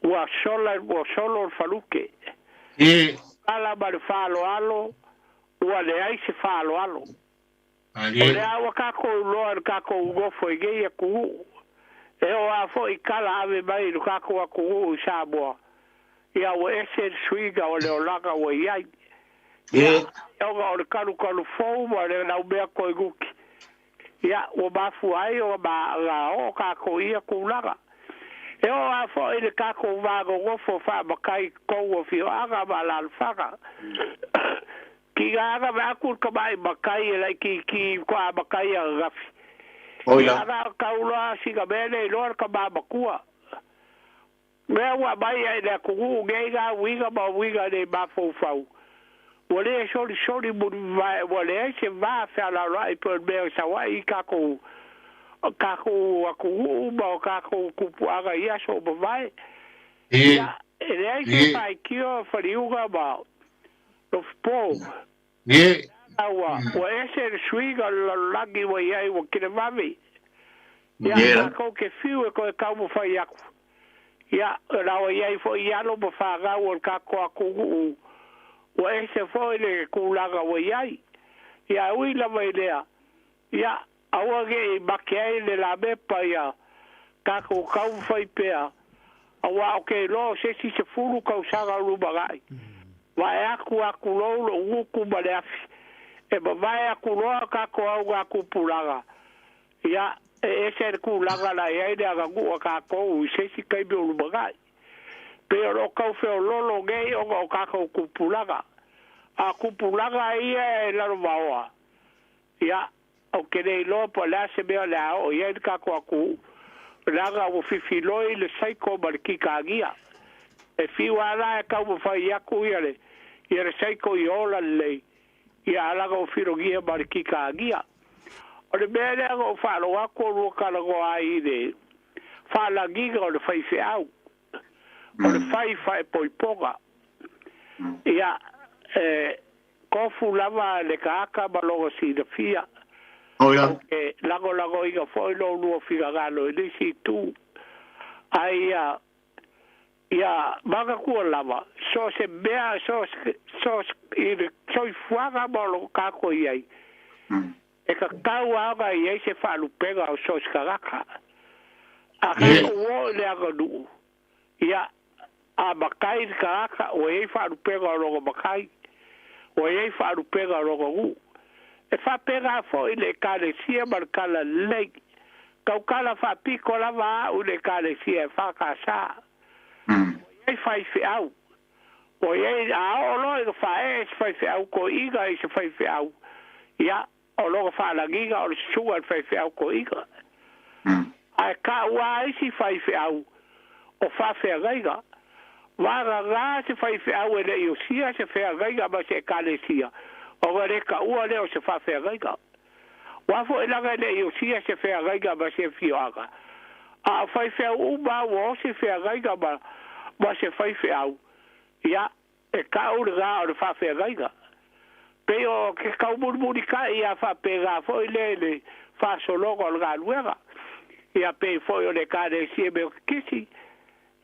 ua sola, ua solo le faluke. Ala ma le faaaloalo, ua leai se faaaloalo. O lea ua tatou iloa i le tatou nofo i nei atunuu, e oo lava foi i tala ave mai i le tatou atunuu i Samoa, ia ua ese le suiga o le olaga ua i ai. Ia, ona o le talutalu fou ma le laumea koinuti, ia ua mafua ai ona oo tatou i ia tulaga. E oo lava foi i le tatou va nonofo faamatai i totonu o afioaga ma alaalafaga. Tiga ana vae atu le tamai matai e laitiiti faatoa matai ananafi. Ia ana tau loa sina mea lea iloa le tama matua. Mea ua aumai ai le atunuu nei na uiga ma uiga nei mafaufau. Ua le solisoli mulivae ua leai se va fealaaloai pei o le mea e sau ai i tatou tatou atunuu ma o tatou tupuaga i aso ua mavae. Ia, e leai se faitio faliuga ma Lofipo. Leaga ua ese le suiga o le lalolagi ua i ai ua televave. Ia, tatou te fiu e toe taumafai atu. Ia, o la ua i ai foi alo ma fanau o le tatou atunuu ua ese foi le tulaga ua i ai. Ia, e ui lava i lea, ia, aua ne i make ai le lamepa ia tatou taumafai pea, aua ou te iloa o se isi 10 tausaga o lumanai, vae atu a tulou lou gutu ma le afi, e mavae atu loa tatou augatupulaga, ia, e ese le tulaga la i ai le aganuu a tatou i se isi taimi o lumanai. Pei o lo o tau feoloolo nei ona o tatou tupulaga, a o tupulaga ia e lalovaoa, Ia, ou te le iloa po o le a se mea o le a oo i ai le tatou atunuu, leaga ua fifiloi le saiko ma le kikagia. E fiu lava la e taumafai atu ia le, ia le saiko ia ola lelei, ia a leaga ua filogia ma le kikagia. O le mea lea na ou faalogo atu o lua talanoa ai i le faalagiga o le faifeau, o le fai faepoipoga. Ia, e, Tofu lava le tagata ma lona silafia. Ou te lagolagoina foi lo oulua finagalo i le isi itu. Ae ia, ia manatua lava, so o se mea, so o se, so o se, i le soifuaga ma o lo o tatou i ai, e tatau lava ona i ai se faalupega o so o se tagata. A tatou o i le aganuu, Ia, a matai le tagata, ua i ai faalupega o lona matai, ua i ai faalupega o lona nuu. E faapena foi le Ekalesia ma le Talalelei. Tautala faapito lava au i le Ekalesia EFKS. Ua i ai faifeau. Ua i ai, a oo loa ina faaee se faifeau toeaina i se faifeau, ia, O lona faalagiga o le susuga i le faifeau toeaina. Ae taua a isi faifeau o faafeagaiga. Vagana se faifeau e le i osia se feagaiga ma se ekalesia, ona le taua lea o se faafeagaiga. Ua foi laga e le i osia se feagaiga ma se afioaga, a o faifeau uma a ua osi feagaiga ma se faifeau, ia, E tau lena o le faafeagaiga. Pei o ke taumulimulitai ia faapena foi lea i le faasologa o le galuega. Ia pei foi o le Ekalesia Meototisi,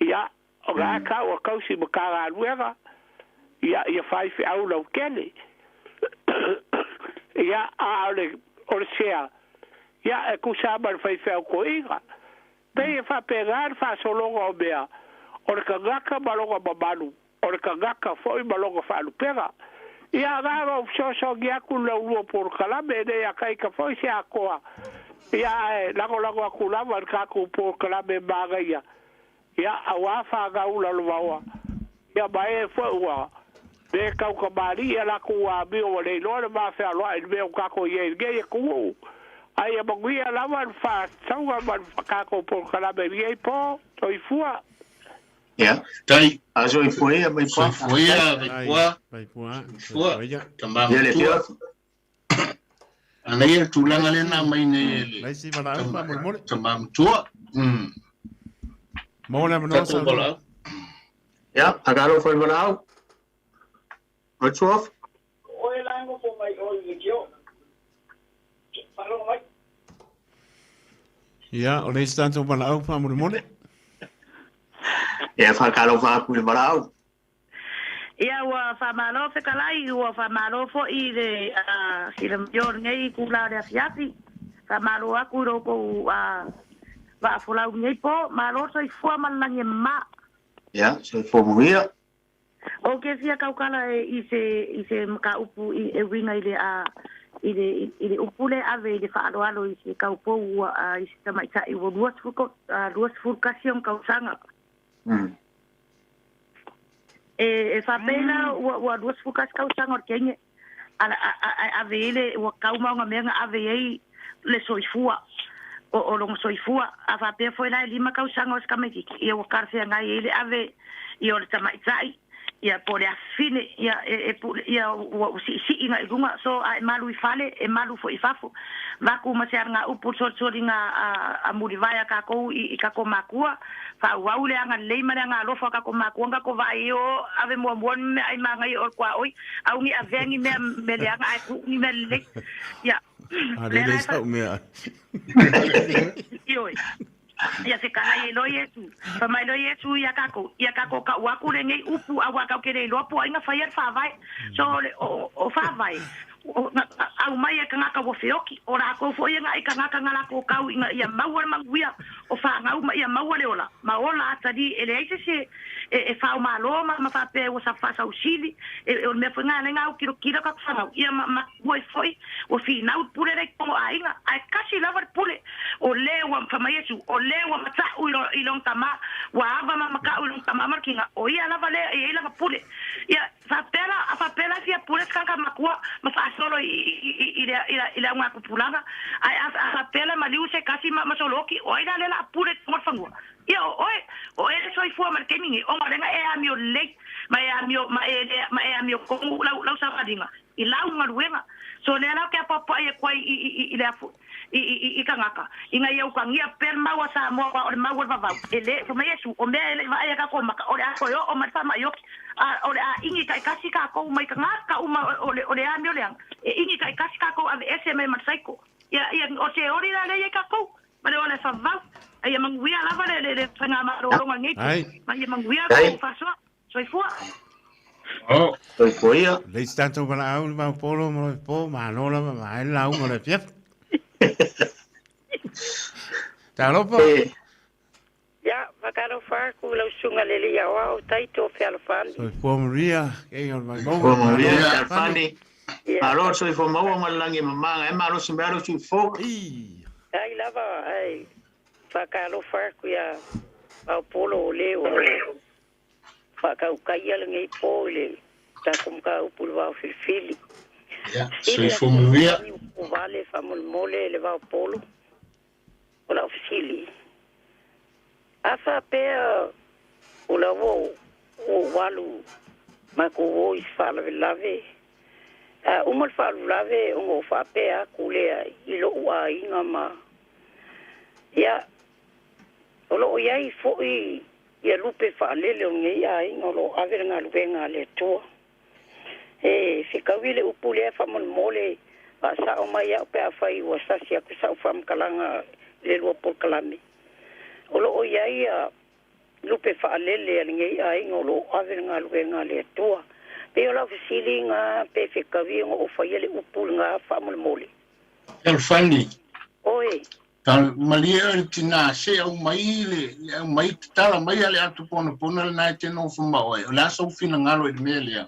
ia, o na tau a tausi matagaluega, ia, ia faifeau lautele. Ia, a o le, o le sea, ia, e tusa lava ma le faifeau toeaina. Pei e faapena le faasologa o mea, o le tagata ma lona mamalu, o le tagata foi ma lona faalupega. Ia, na ona ou fesoasoani atu i lau lua polokalame, e le akaika foi se atoa, ia, ae lagolago atu lava i le tatou polokalame manaia, ia, aua fanau lalovaoa, ia, ma e foi ua. Le taukamālii a latou amio ua le iloa le ma fealoaʻi i le mea ua tatou i ai i lenei atunuu. Ae ia manuia lava le faasauga ma le tatou polokalame i lenei po. Soifua. Ia. Tai. A soifua ia Vaipua. Soifua ia Vaipua. Vaipua. Soifua. Ia. Tama Ia le matua. afioafi. Ana ia le tulaga lea na aumai nei e le Laisi valaau faamolemole. tama matua. Maua le avanoa Tatou saunoa. valaau. Ia, akalo foi le valaau. O le tuafi. Ia, o le isi tatou valaau faamolemole. Ia, faatalofa atu i le valaau. Ia ua faamalo fetalai, ua faamalo foi i le silamio o lenei itula o le afiafi. Faamalo atu i lo outou vaafolau i lenei po. Malo soifua ma le lagi e mama. Ia, soifua manuia. Ou te fia tautala i se i se mataupu i e uiga i le i le i le upu lea e ave i le faaaloalo i se taupou ua i se tamaitai ua 21 ona tausaga. E e faapea la ua ua 21 tausaga o le teine a ae ave i ai le ua tau ma ona mea na ave i ai le soifua o o lona soifua. A faapea foi la e 5 tausaga o se tamaitiiti, ia ua talafeagai ai le ave ia o le tamaitai ia po o le afafine ia e e pule ia ua siisii agai i luga. So a e malu i fale, e malu foi i fafo. Vaku ma se alagaupu le solisoliga a a mulivae a tatou i i tatou makua, faaauau le agalelei ma le agalofa o tatou makua na tatou vaai ai o ave muamua le meaai magaia o le tuaoi, au ni avea ni mea mea leaga ae tuu ni mea lelei. Ia, A lea lele la e fa sau mea. Ioe. Ia fekalai ai loa Iesu. Fai mai loa Iesu ia tatou, Ia tatou tau atu lenei upu, auā tatou te le iloa po o ai na faia le faavae. So, o le, o, o faavae, o, na, aumai e tagata ua feoki, o latou foi e gaʻi tagata na latou tau ina ia maua le manuia o fanau ma ia maua le ola, ma ola atalii e leai se isi e, e, e faomalo ma, ma faapea ua sa faasausili, e, o le mea foi lena e ala ai ona autilo tatou fanau, ia ma, ma ua ai foi, ua finau le pule lea i totonu o aiga, ae kasi lava le pule, o le ua, fai mai Iesu, o le ua mataʻu i, lo, i lona tama, ua ava ma mataʻu i lona tama ma le kiga, o ia lava lea e i ai lana pule. Ia, faapea la, a faapea la e fia pule se tagata matua ma faasolo i, i, i, i le, i le, i le augatupulaga, ae a, a faapea la e maliu se tasi ma, ma soloki, o ai la lea o le a pule i totonu o le fanua? Ia, o oe, o oe le soifua ma le taimi nei, ona o lea na e amio lelei, ma e amio, ma e le, ma e amio tonu lau, lau savaliga i lau galuega. So, lea la ou te apoapoai atu ai i, i, i, i le afu, i, i, i, i tagata, ina ia utagia pea le mau a Samoa aua o le mau o le vavau, e le, fai mai Iesu, o mea e le i vaai e tatou maka, o le a toe oo mai le faamai oti, a o le a igi taitasi tatou mai tagata uma o le, o le amio leaga, e igi taitasi tatou aveese mai ma le saiko. Ia, ia, o se oli la lea i ai tatou, ma le ola e vavau. A ia manuia lava le, le, le faigamalologa i lenei po, ma ia manuia la outou faasoa. Soifua. Oh. Soifua ia. Lei se tatou valaau le vaopolo ma le po, malo lava ma ai le lauga o le afiafi. Talofa. Ia, faatalofa atu i lau susuga le Alii Aoao, Taito Fealofani. Soifua manuia, kei o le Vaimauga. Soifua manuia, Fealofani. Malo le soifua maua ma le lagi e mamaga ai malosi mai lou soifua. Ai lava, ae faatalofa atu ia Vaopolo o le o lo o faatautaia lenei po i le tatou mataupu i le vao filifili. Ia, soifua manuia. Ua vale faamolemole le Vaopolo. O lau fesili, a faapea o la ua ou alu matou o i se faalavelave, a uma le faalavelave ona ou faapea atu lea i lou aiga ma ia, o lo o i ai foi ia lupe faalele o lenei aiga o lo o ave le galuega a le Atua. E fetaui le upu lea faamolemole faasao mai au pe afai ua sasi atu sau faamatalaga i le lua polokalame. O lo o i ai ia lupe faalele a lenei aiga o lo o ave le galuega a le Atua. Pei o lau fesili ga pe fetaui ona ou faia le upu lena faamolemole. Fealofani. Oi. Ta malie oe le tinā, se aumai le, le aumai tatala mai a le ato ponapona lena e te nofo ma oe. O le a sou finagalo i le mea lea?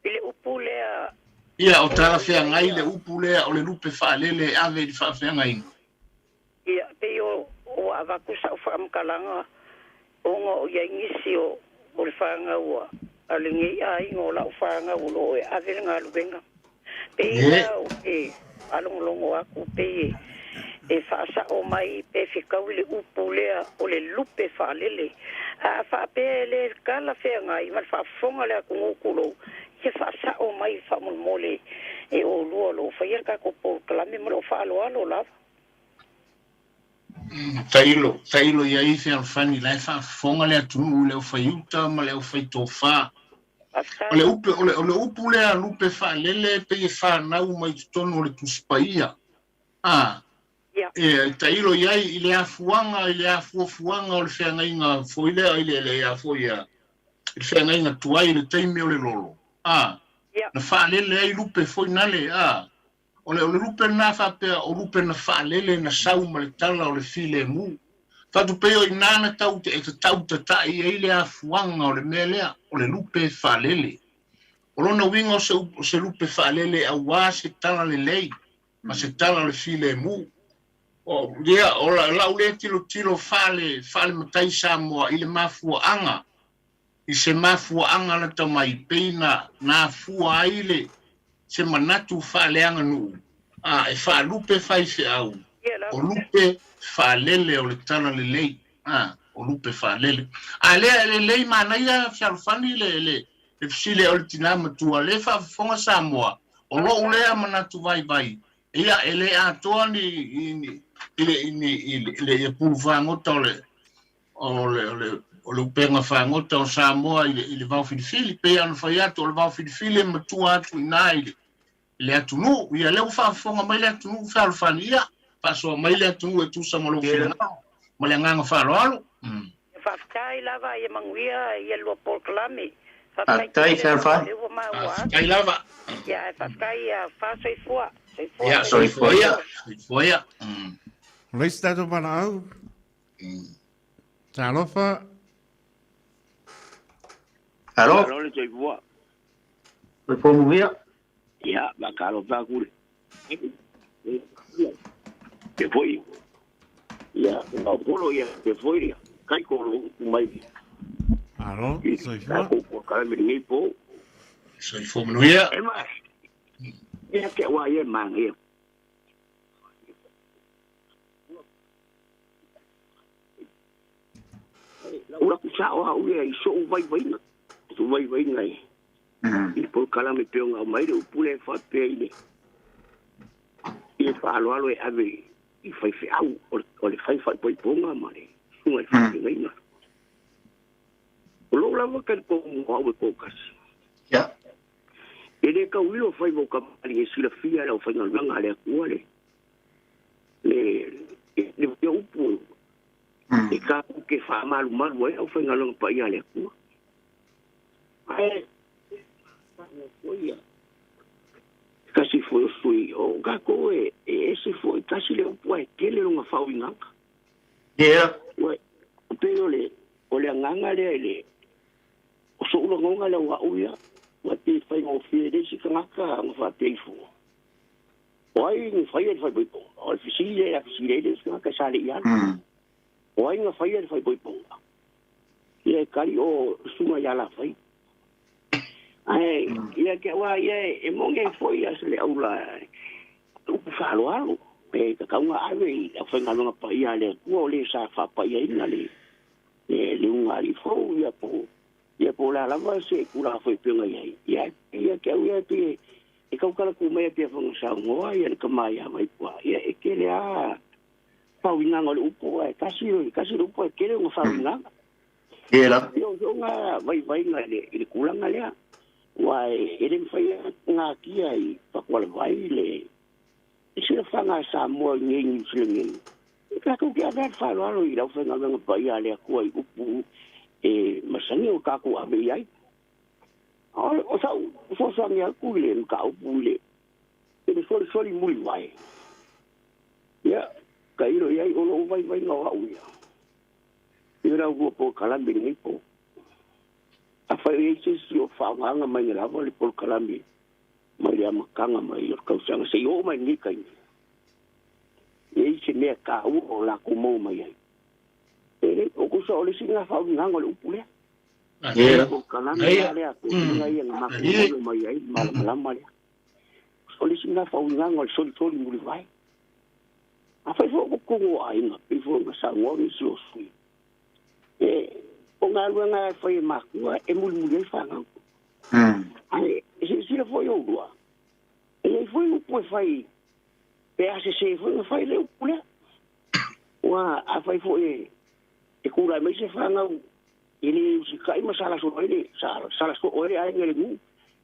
I le upu lea. Ia, o talafeagai le upu lea o le lupe faalele e ave i le faafeagaiga. Ia, pei o, ua avatu sau faamatalaga ona o i ai nisi o, o le fanau a. a lenei aiga o lau fanau o loo e ave le galuega. Pei la ou te faalogologo atu pei e faasao mai pe fetaui le upu lea o le lupe faalele. A faapea e le talafeagai ma le faafofoga a le atunuu tulou, ia faasao mai faamolemole e olua o lo o faia le tatou polokalame ma lou faaaloalo lava. Tailo, tailo i ai fealofani la e faafofoga le atunuu i le aufaiuta ma le aufaitofa. O le upe, o le, o le upu lea lupe faalele e pei e fanau mai totonu o le Tusi Paia. A, e tailo i ai i le afuaga, i le afuafuaga o le feagaiga foi lea i le, le a foi a, i le feagaiga tuai i le taimi o le lolo. A, na faalele ai lupe foi nale, a, O le, o le lupe lena faapea o lupe na faalele na sau ma le tala o le filemu. Fatu pei o ina na tau te e tatau tatai ai le afuaga o le mea lea, o le lupe faalele. O lona uiga o se, o se lupe faalele auā se tala lelei ma se tala o le filemu. O, ia, o la, lau lea tilotilo faale, faale matai Samoa i le mafuaaga, i se mafuaaga lata mai pei na na afua ai le se manatu faaleaganuu, a e faalupe faifeau, o lupe faalele o le talalelei, a o lupe faalele. A lea e lelei manaia fealofani le le le fesili o le tinā matua, lea e faafofoga Samoa, o lou lea manatu vaivai, ia e le atoa ni i i le i le i le pulu fagota o le o le, o le, o le upega fagota o Samoa i le, i le vao filifili. Pei ona fai atu, o le vao filifili e matua atu i ina i le, i le atunuu. Ia, lea ua faafofoga mai le atunuu fealofani, ia, faasoa mai le atunuu e tusa ma lou finagalo ma le agaga faaaloalo. Mm. Faafetai lava, ia manuia ia lua polokalame. Faafetai tele lava, lea ua maua atu. Faafetai lava. Ia, ae faafetai ia faasoifua. Soifua. Ia, soifua ia. Soifua ia. Mm. O le isi tatou valaau. Talofa. Alo. Alo le soifua. Soifua manuia. Ia, faatalofa atu le. Ke foi. Ia, o ia, ke foi ia. Kai ko lo mai. Alo, soifua. Ko ko ka me nei po. Soifua manuia. E ma. Ia ke wa ia mang ia. Ua ku sao au ia i so'u vaivaiga, so'u vaivaiga i i le polokalame e pei ona aumai le upu lea e faapea i le i le faaaloalo e ave i faifeau o le fai faaipoipoga ma le susuga i le faafeagaiga. O lou lava talitonu o au e toatasi. E le tauilo faiva o kamali'i e silafia e le aufaigaluega a le Atua le le le le upu e tatou te faamalumalu ai aufaigaluega paia a le Atua. Ae tasi foi o sui o tatou e ese foi tasi le upu ae tele lona faauigaga. Ua pei o le o le agaga lea i le o so'u lagona lea o a'u ia ua pei e faigofie i le isi tagata ona faapea ifo. O ai na faia le faaipoipoga? O le fesili lea ia fesili ai le isi tagata sa le i alu. O ai na faia le faaipoipoga? Ia e tali o susuga ia Lafai. Ae ia ke aua ia e moni ai foi ia se le aula upu faaaloalo e tatau ona ave i le aufaigaluega paia a le Atua o le sa faapaiaina le le ulugalii fou ia po ia po o le a lava se tulaga foi e pei ona i ai. Ia ia ke au ia pei e tautala tu mai pei foi ona saunoa ia le tama ia Vaipua, ia e tele lava faauigaga o le upu, ae tasi, tasi le upu ae tele ona faauigaga. Ia o so'u vaivaiga i le, i le tulaga lea, aua e le mafai ona natia i Patualavai le silafaga a Samoa i nei Niu Sila nei. E tatou te ave lava le faaaloalo i le aufaigaluega paia a le Atua i upu e masani ona tatou ave i ai. O sa'u fesoasoani atu i le mataupu i le i le solisoli mulivae, ia, tailo i ai o lo'u vaivaiga o a'u ia i le laulua polokalame i lenei po. Afai o i ai se isi o faaaogaina mai lava le polokalame mai le amataga mai o le tausaga seia oo mai lenei taimi, e i ai se mea taua o latou maua mai ai. E le o tusa o le isi lena faauigaga o le upu lea. Polokalame la lea toeaiina ia na matou maua mai ai le malamalama lea. O le isi lena faauigaga o le solisoli mulivae. Afai foi o totonu o aiga, pei foi ona saunoa nisi o sui usufono, o galuega e fai e matua e mulimuli ai fanau. Ae silasila foi oulua, e i ai foi upu e fai pe a sese foi ona fai le upu lea. Aua afai foi e tulai mai se fanau e le usitai ma sala soo ai le sala soo ai le aiga i le nuu,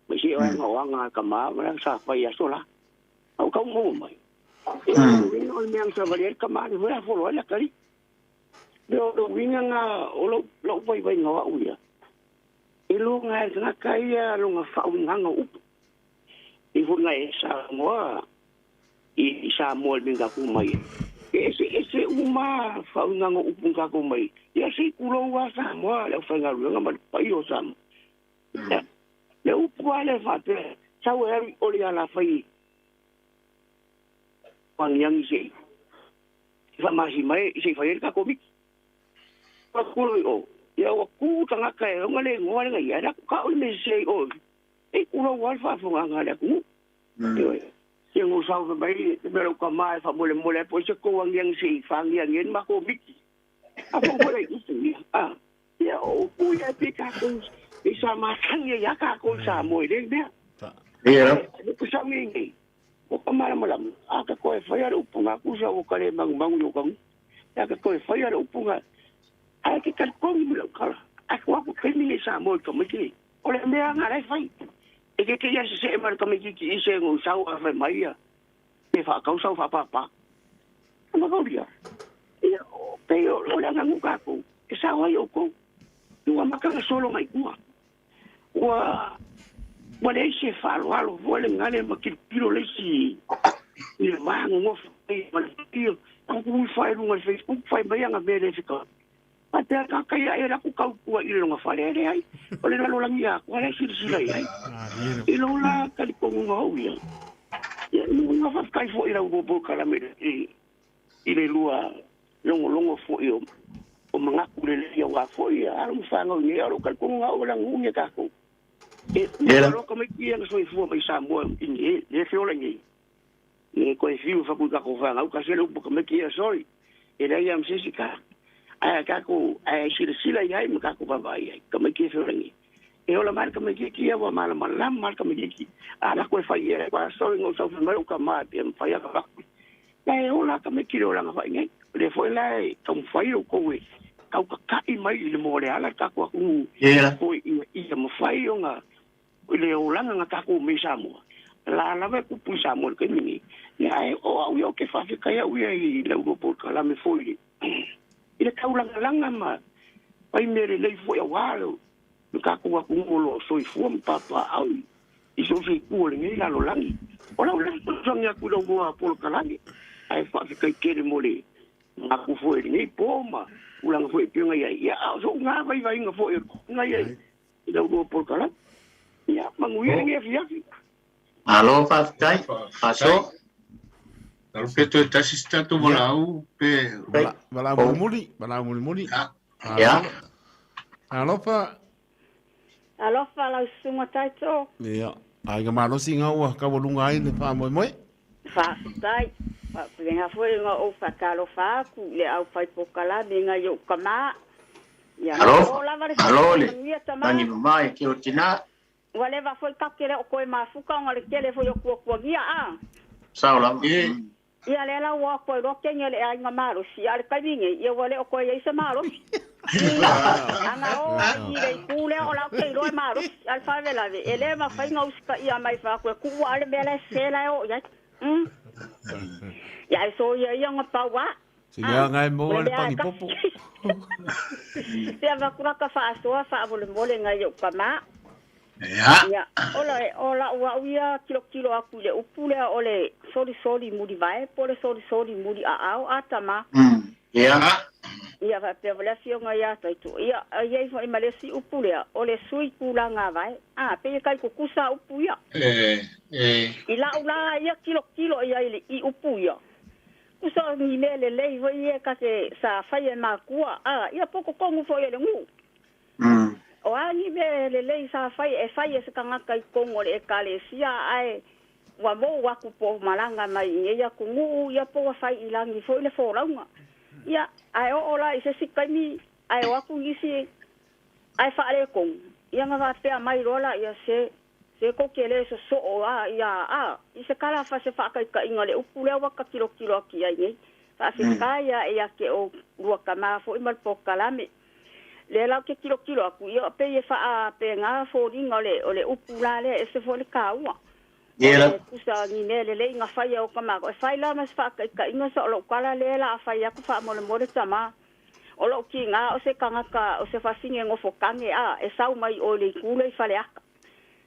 ma se aiga o aga a tama ma le sa fai i aso la. A ua tau maua mai. E o le mea na savali ai le tama ni foi a folo ai le atalii. Le o le uiga na o lou vaivaiga o au ia, e loga ai le tagata ia lona faauigaga o upu. E foi na e saunoa i Samoa i le mea na tatou omai ai. E eseese uma faauigaga o upu na tatou omai ai. Ia se i tulou lava Samoa, le aufaigaluega ma le paia o Samoa. Le upu lava lea faapea, sau e alu i o le alafai agiagi se i faamasi mai se i fai ai le tatou miti. Ua i o, ia ua tu tagata e ona le igoa le na ia, le atu tau le mea sese i o, e tulou lava le faafofogaga a le atunuu. Ia no sau fai mai le mea lau tama e faamolemole ai po o ai se tou agiagi se i faagiagi ai le matou miti. A fou foi ai upu ia. A, ia o upu ia e pei tatou, pei sa masani ai lava tatou i Samoa i lea mea. Ia. Le pusa nei nei, ua ka malamalama, a ka toe faia le upu na kusa ua ka le manumanu i o ka nuu. Ia ka toe faia le upu na, ae ke talitonu mai lau tala, a tuu atu taimi nei Samoa i tamaiti nei. O le mea na la e fai, e te te ia sesee mai le tamaititi i se no sau a fai mai ia, pe faatau sau faapapa. Ma kaulia, ia, pei o le agaga tatou, e sao ai outou, ua mata na solo mai tua. Ua ua leai se faaaloalo foi le gale ma tilotilo le isi i le va nonofo ai ma le paia. A ui fai i luga o le Facebook fai mai ana mea le fetaui. Faapea tagata ia e alu atu tautua i lona fale, e leai. O le lalolagi atoa la e silasila i ai. I lou la talitonuga ou ia, ia na faafetai foi i lau lua polokalame i le lua logologo foi o manatu lelei aua foi alo ma fanau i nei, a o lou talitonuga au o le aganuu nei a tatou. E uma loa tamaiti ia na soifua mai Samoa i nei, lea e feola i nei. E toe fiu e faku i tatou fanau, tasi le upu a tamaiti ia, sorry, e leai lava ma se isi tala. Ae tatou, ae silasila i ai ma tatou vaavaai i ai, tamaiti e feola i nei. E ola mai le tamaitiiti ia ua malamalama le tamaitiiti, a lako e fai i ai, aua sorry na ou sau fai mai lou tama e pei e mafai ona avatu. La e ola tamaiti i le olaga fai nei. O lea foi la e taumafai outou e tautata'i mai i le moa o le ala le tatou atunuu foi ia mafai ona i le olaga na tatou omai i Samoa. La lava e tupu i Samoa i le taimi nei. Ia ae o au ia ou te faafetai au ia i lau lua polokalame foi i le taulagalaga ma fai mea lelei foi aua le tatou atunuu o lo o soifua ma papaaao i so o se itu o lenei lalolagi. O lau lea fesoasoani atu i lau lua polokalame, ae faafetai tele mo le manatu foi i lenei po ma tulaga foi e pei ona i ai. Ia, a o sou na vaivaiga foi o le tulaga ia i lau lua polokalame. Ia, manuia lenei afiafi. Malo faafetai. Faasoa. Lalo pe toe tasi se tatou valaau pe... Valaau mulimuli, valaau mulimuli. Ia. Alofa. Alofa lau susuga Taito. Ia, aiga malosi nga ua taualuga ai le faamoemoe. Faafetai. Faapena foi ona ou faatalofa atu i le aufai polokalame nai ou tama. Ia Alofa. malo lava le Malo soifua le manuia tama. lagi mama e ke o tina. Ua leva foi tatou te le o toe mafuta ona le tele foi o tuatuagia a. Sao lava. Ia lea la ua toe iloa keni o le aiga malosi, a o le taimi nei, ia ua le o toe i ai se malosi. Ana o ai i le itu lea o la ou te iloa e malosi, a o le faalavelave, e le mafai ona usitaia mai fai atu e tuu a le mea la e sese la e oo i ai. Ia ae soia ia ona pau a. Sili lava e maua le pani popo. Se avatu la ka faasoa faamolemole nai ou tama. Ia, ola, o lau au ia tilotilo atu i le upu lea o le solisoli mulivae po o le solisoli muliaao a tama. Ia. Ia faapea foi le afioga ia Taito. Ia, e i ai foi ma le isi upu lea, o le sui tulaga vae. A, pei e tai tutusa upu ia. I lau la ia tilotilo i ai i upu ia, Tusa o ni mea lelei foi ia ta te sa fai e makua, a, ia po o totonu foi o le nuu. O a ni mea lelei sa fai e fai e se tagata i totonu o le Ekalesia ae ua mou atu po o malaga mai i nei atunuu ia po ua fai i lagi foi le folauga. Ia, ae oo la i se isi taimi ae o atu nisi ae faaletonu, ia ona faapea mai loa laia, se se tou te le sosoo a ia a i se tala fa se faataitaiga o le upu lea ua ta tilotilo atu i ai nei. Faafetai lava ia te oulua tama foi ma le polokalame. Lea la ou te tilotilo atu, ia pei e faapena foliga o le, o le upu la lea, e ese foi le taua. O le tusa o ni mea lelei na fai e ota matou. E fai la ma se faataitaiga sa o lou tala lea la a fai atu faamolemole tama. O lou tiga o se tagata o se fafine nofo tane a e sau mai o i le itu lea i Faleata.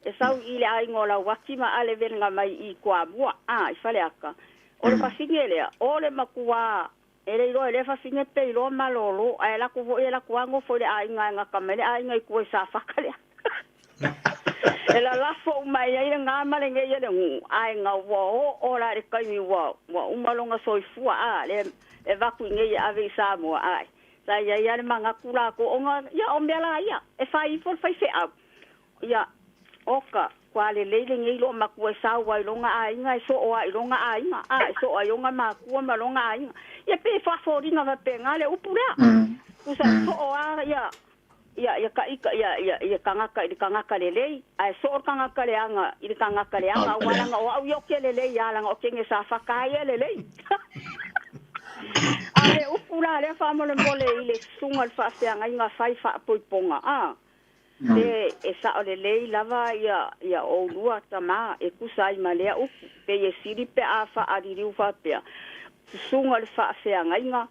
E sau i le aiga o Lauaki ma ale velega mai i Toamua a i Faleata. O le fafine lea, o le matua E le iloa e lea fafine pe iloa malolo, ae alu atu foi e alu atu lava nofo i le aiga e gata mai le aiga i tua i Safata lea. E lalafo uma i ai lena ma lenei e le nuu, ae na ua oo la i le taimi ua ua uma lona soifua a le e avatu i nei e ave i Samoa ae sa i ai lava le manatu latou ona ia o mea la ia e fai ifo le faifeau. Ia, oka, kua lelei lenei loo matua e sau ai lona aiga e soo ai lona aiga, a e soo ai ona makua ma lona aiga. Ia pei e faafoliga faapena le upu lea. Tusa e soo a ia ia ia ka ika ia ia ia tagata i le tagata lelei, ae soo le tagata leaga i le tagata leaga, aua leaga o au ia ou te lelei a leaga o kene sa faka ai e lelei. A o le upu la lea faamolemole i le susuga i le faafeagaiga fai faapoipoga, a. Pe e sao lelei lava ia ia oulua tama e tusa ai ma lea upu, pei e sili pe a faaliliu faapea, Susuga le faafeagaiga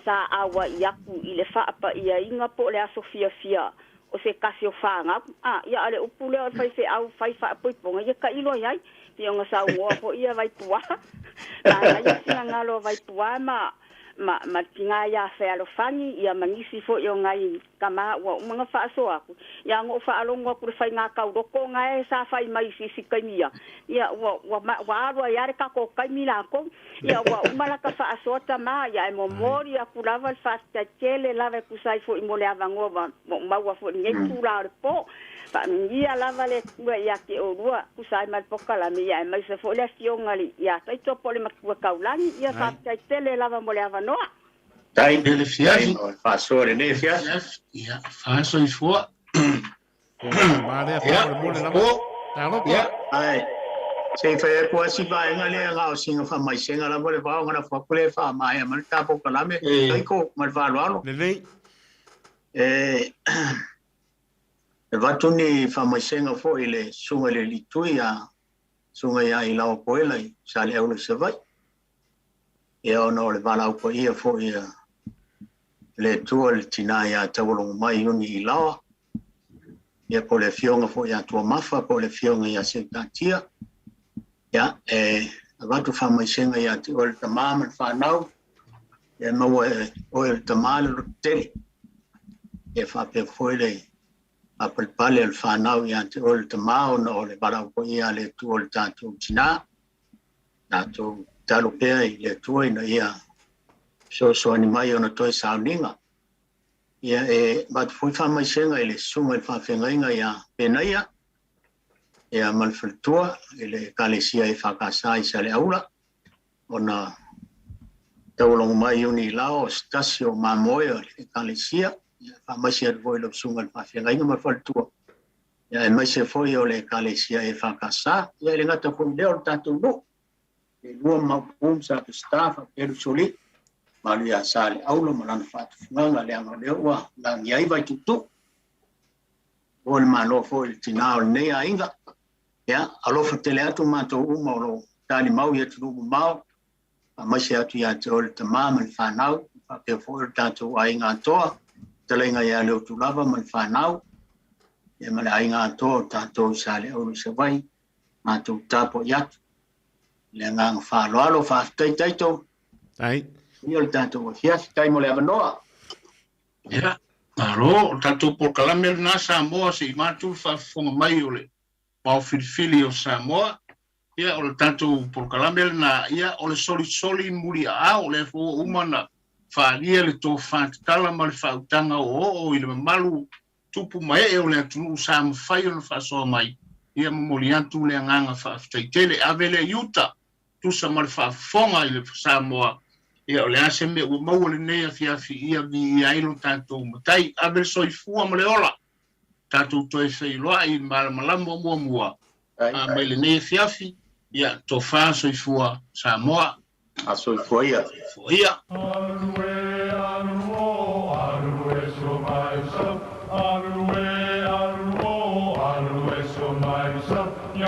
sa auai aku i le faapaiaina po o le aso fiafia o se tasi o fanau. A, ia a o le upu lea o le faifeau fai faapoipoga, ia tailo i ai. Pei ona saunoa foi ia Vaipuā, manaia finagalo o Vaipuā ma ma ma le tina ia Fealofani ia ma nisi foi o nai tama ua uma ona faasoa atu, ia ona ou faalogo atu i le faiga tauloko na e sa fai mai i sisi taimi ia, ia ua ua ua alu ai lava le tatou taimi latou, ia ua uma lata faasoa tama, ia ae momoli atu lava le faafetai tele lava e tusa ai foi mo le avanoa ua ou maua foi i lenei itula o le po. Faamanuia lava le Atua ia te oulua, tusa ai ma le polokalame, ia aemaise foi le Afioga ia Taito po o le Matua Taulagi, ia faafetai tele lava mo le avanoa. Tai le fiafi. Faasoa lenei afiafi. Ia, faasoifua. Ia, o. Talofa. Ai. Se i fai atu lava si vaega lea na o sina faamaisega lava le vao na lafo atu lea e faamaea mai le ta polokalame. Taiko ma le faaaloalo. Lelei. E avatu ni faamaisega foi i le susuga i le Alii Tui a Susuga ia Ilaoa Poela i Saleaula i Savaii. Ia ona o le valaau paia foi a le Atua i le tina ia Taualogomai Iuni Ilaoa, ia po o le afioga foi ia Tuamafa po o le afioga ia Seutatia. Ia, e avatu faamaisega ia te oe le tama ma le fanau, ia maua e oe le tama le lototele. Ia faapea foi le faapalepale a le fanau ia te oe le tama ona o le valaau paia a le Atua i le tatou tina. Tatou tatalo pea i le Atua ina ia fesoasoani mai ona toe sauniga. Ia e avatu foi faamaisega i le susuga i le faafeagaiga ia Penaia ia ma le faletua i le Ekalesia EFKS i Saleaula ona taualogo mai Iuni Lao o se tasi o mamoe o le Ekalesia. Ia faamaise atu foi i lau susuga i le faafeagaiga ma le faletua. Ia aemaise foi o le Ekalesia EFKS, ia e le gata foi i lea o le tatou nuu, e lua Maopu ma Sa Peseta faapea Lusoli, malu ia Saleaula ma lana faatufugaga leaga o lea ua lagia ai Vaituutuu. Ua le malo foi i le tina o lenei aiga. Ia, alofa tele atu matou uma o lo o talimau i atunuu mamao, faamaise atu ia te oe le tama ma le fanau, faapea foi o le tatou aiga atoa, fetalaiga ia Leotulava ma le fanau, ia ma le aiga atoa o tatou i Saleaula i Savaii, matou tapuai atu. I le agaga faaaloalo, faafetai Taito. Tai. Ia o le tatou afiafi, tai mo le avanoa. Ia, malo, o le tatou polokalame lena Samoa se i matu le faafofoga mai o le Vao Filifili o Samoa. Ia, o le tatou polokalame lena, ia, o le solisoli muliaao, o lea foi ua uma ona faaalia le tofa tatala ma le faautaga oooo i le mamalu tupu ma ee o le atunuu sa mafai ona faasoa mai, ia momoli atu le agaga faafetai tele. Ave lea i uta, tusa ma le faafofoga i le Samoa, ia o le a se mea ua maua lenei afiafi, ia viia ai lo tatou Matai. Ave le soifua ma le ola, tatou toe feiloai i le malamalama o muamua mai lenei afiafi, ia tofa soifua Samoa. A soifua ia. Soifua ia.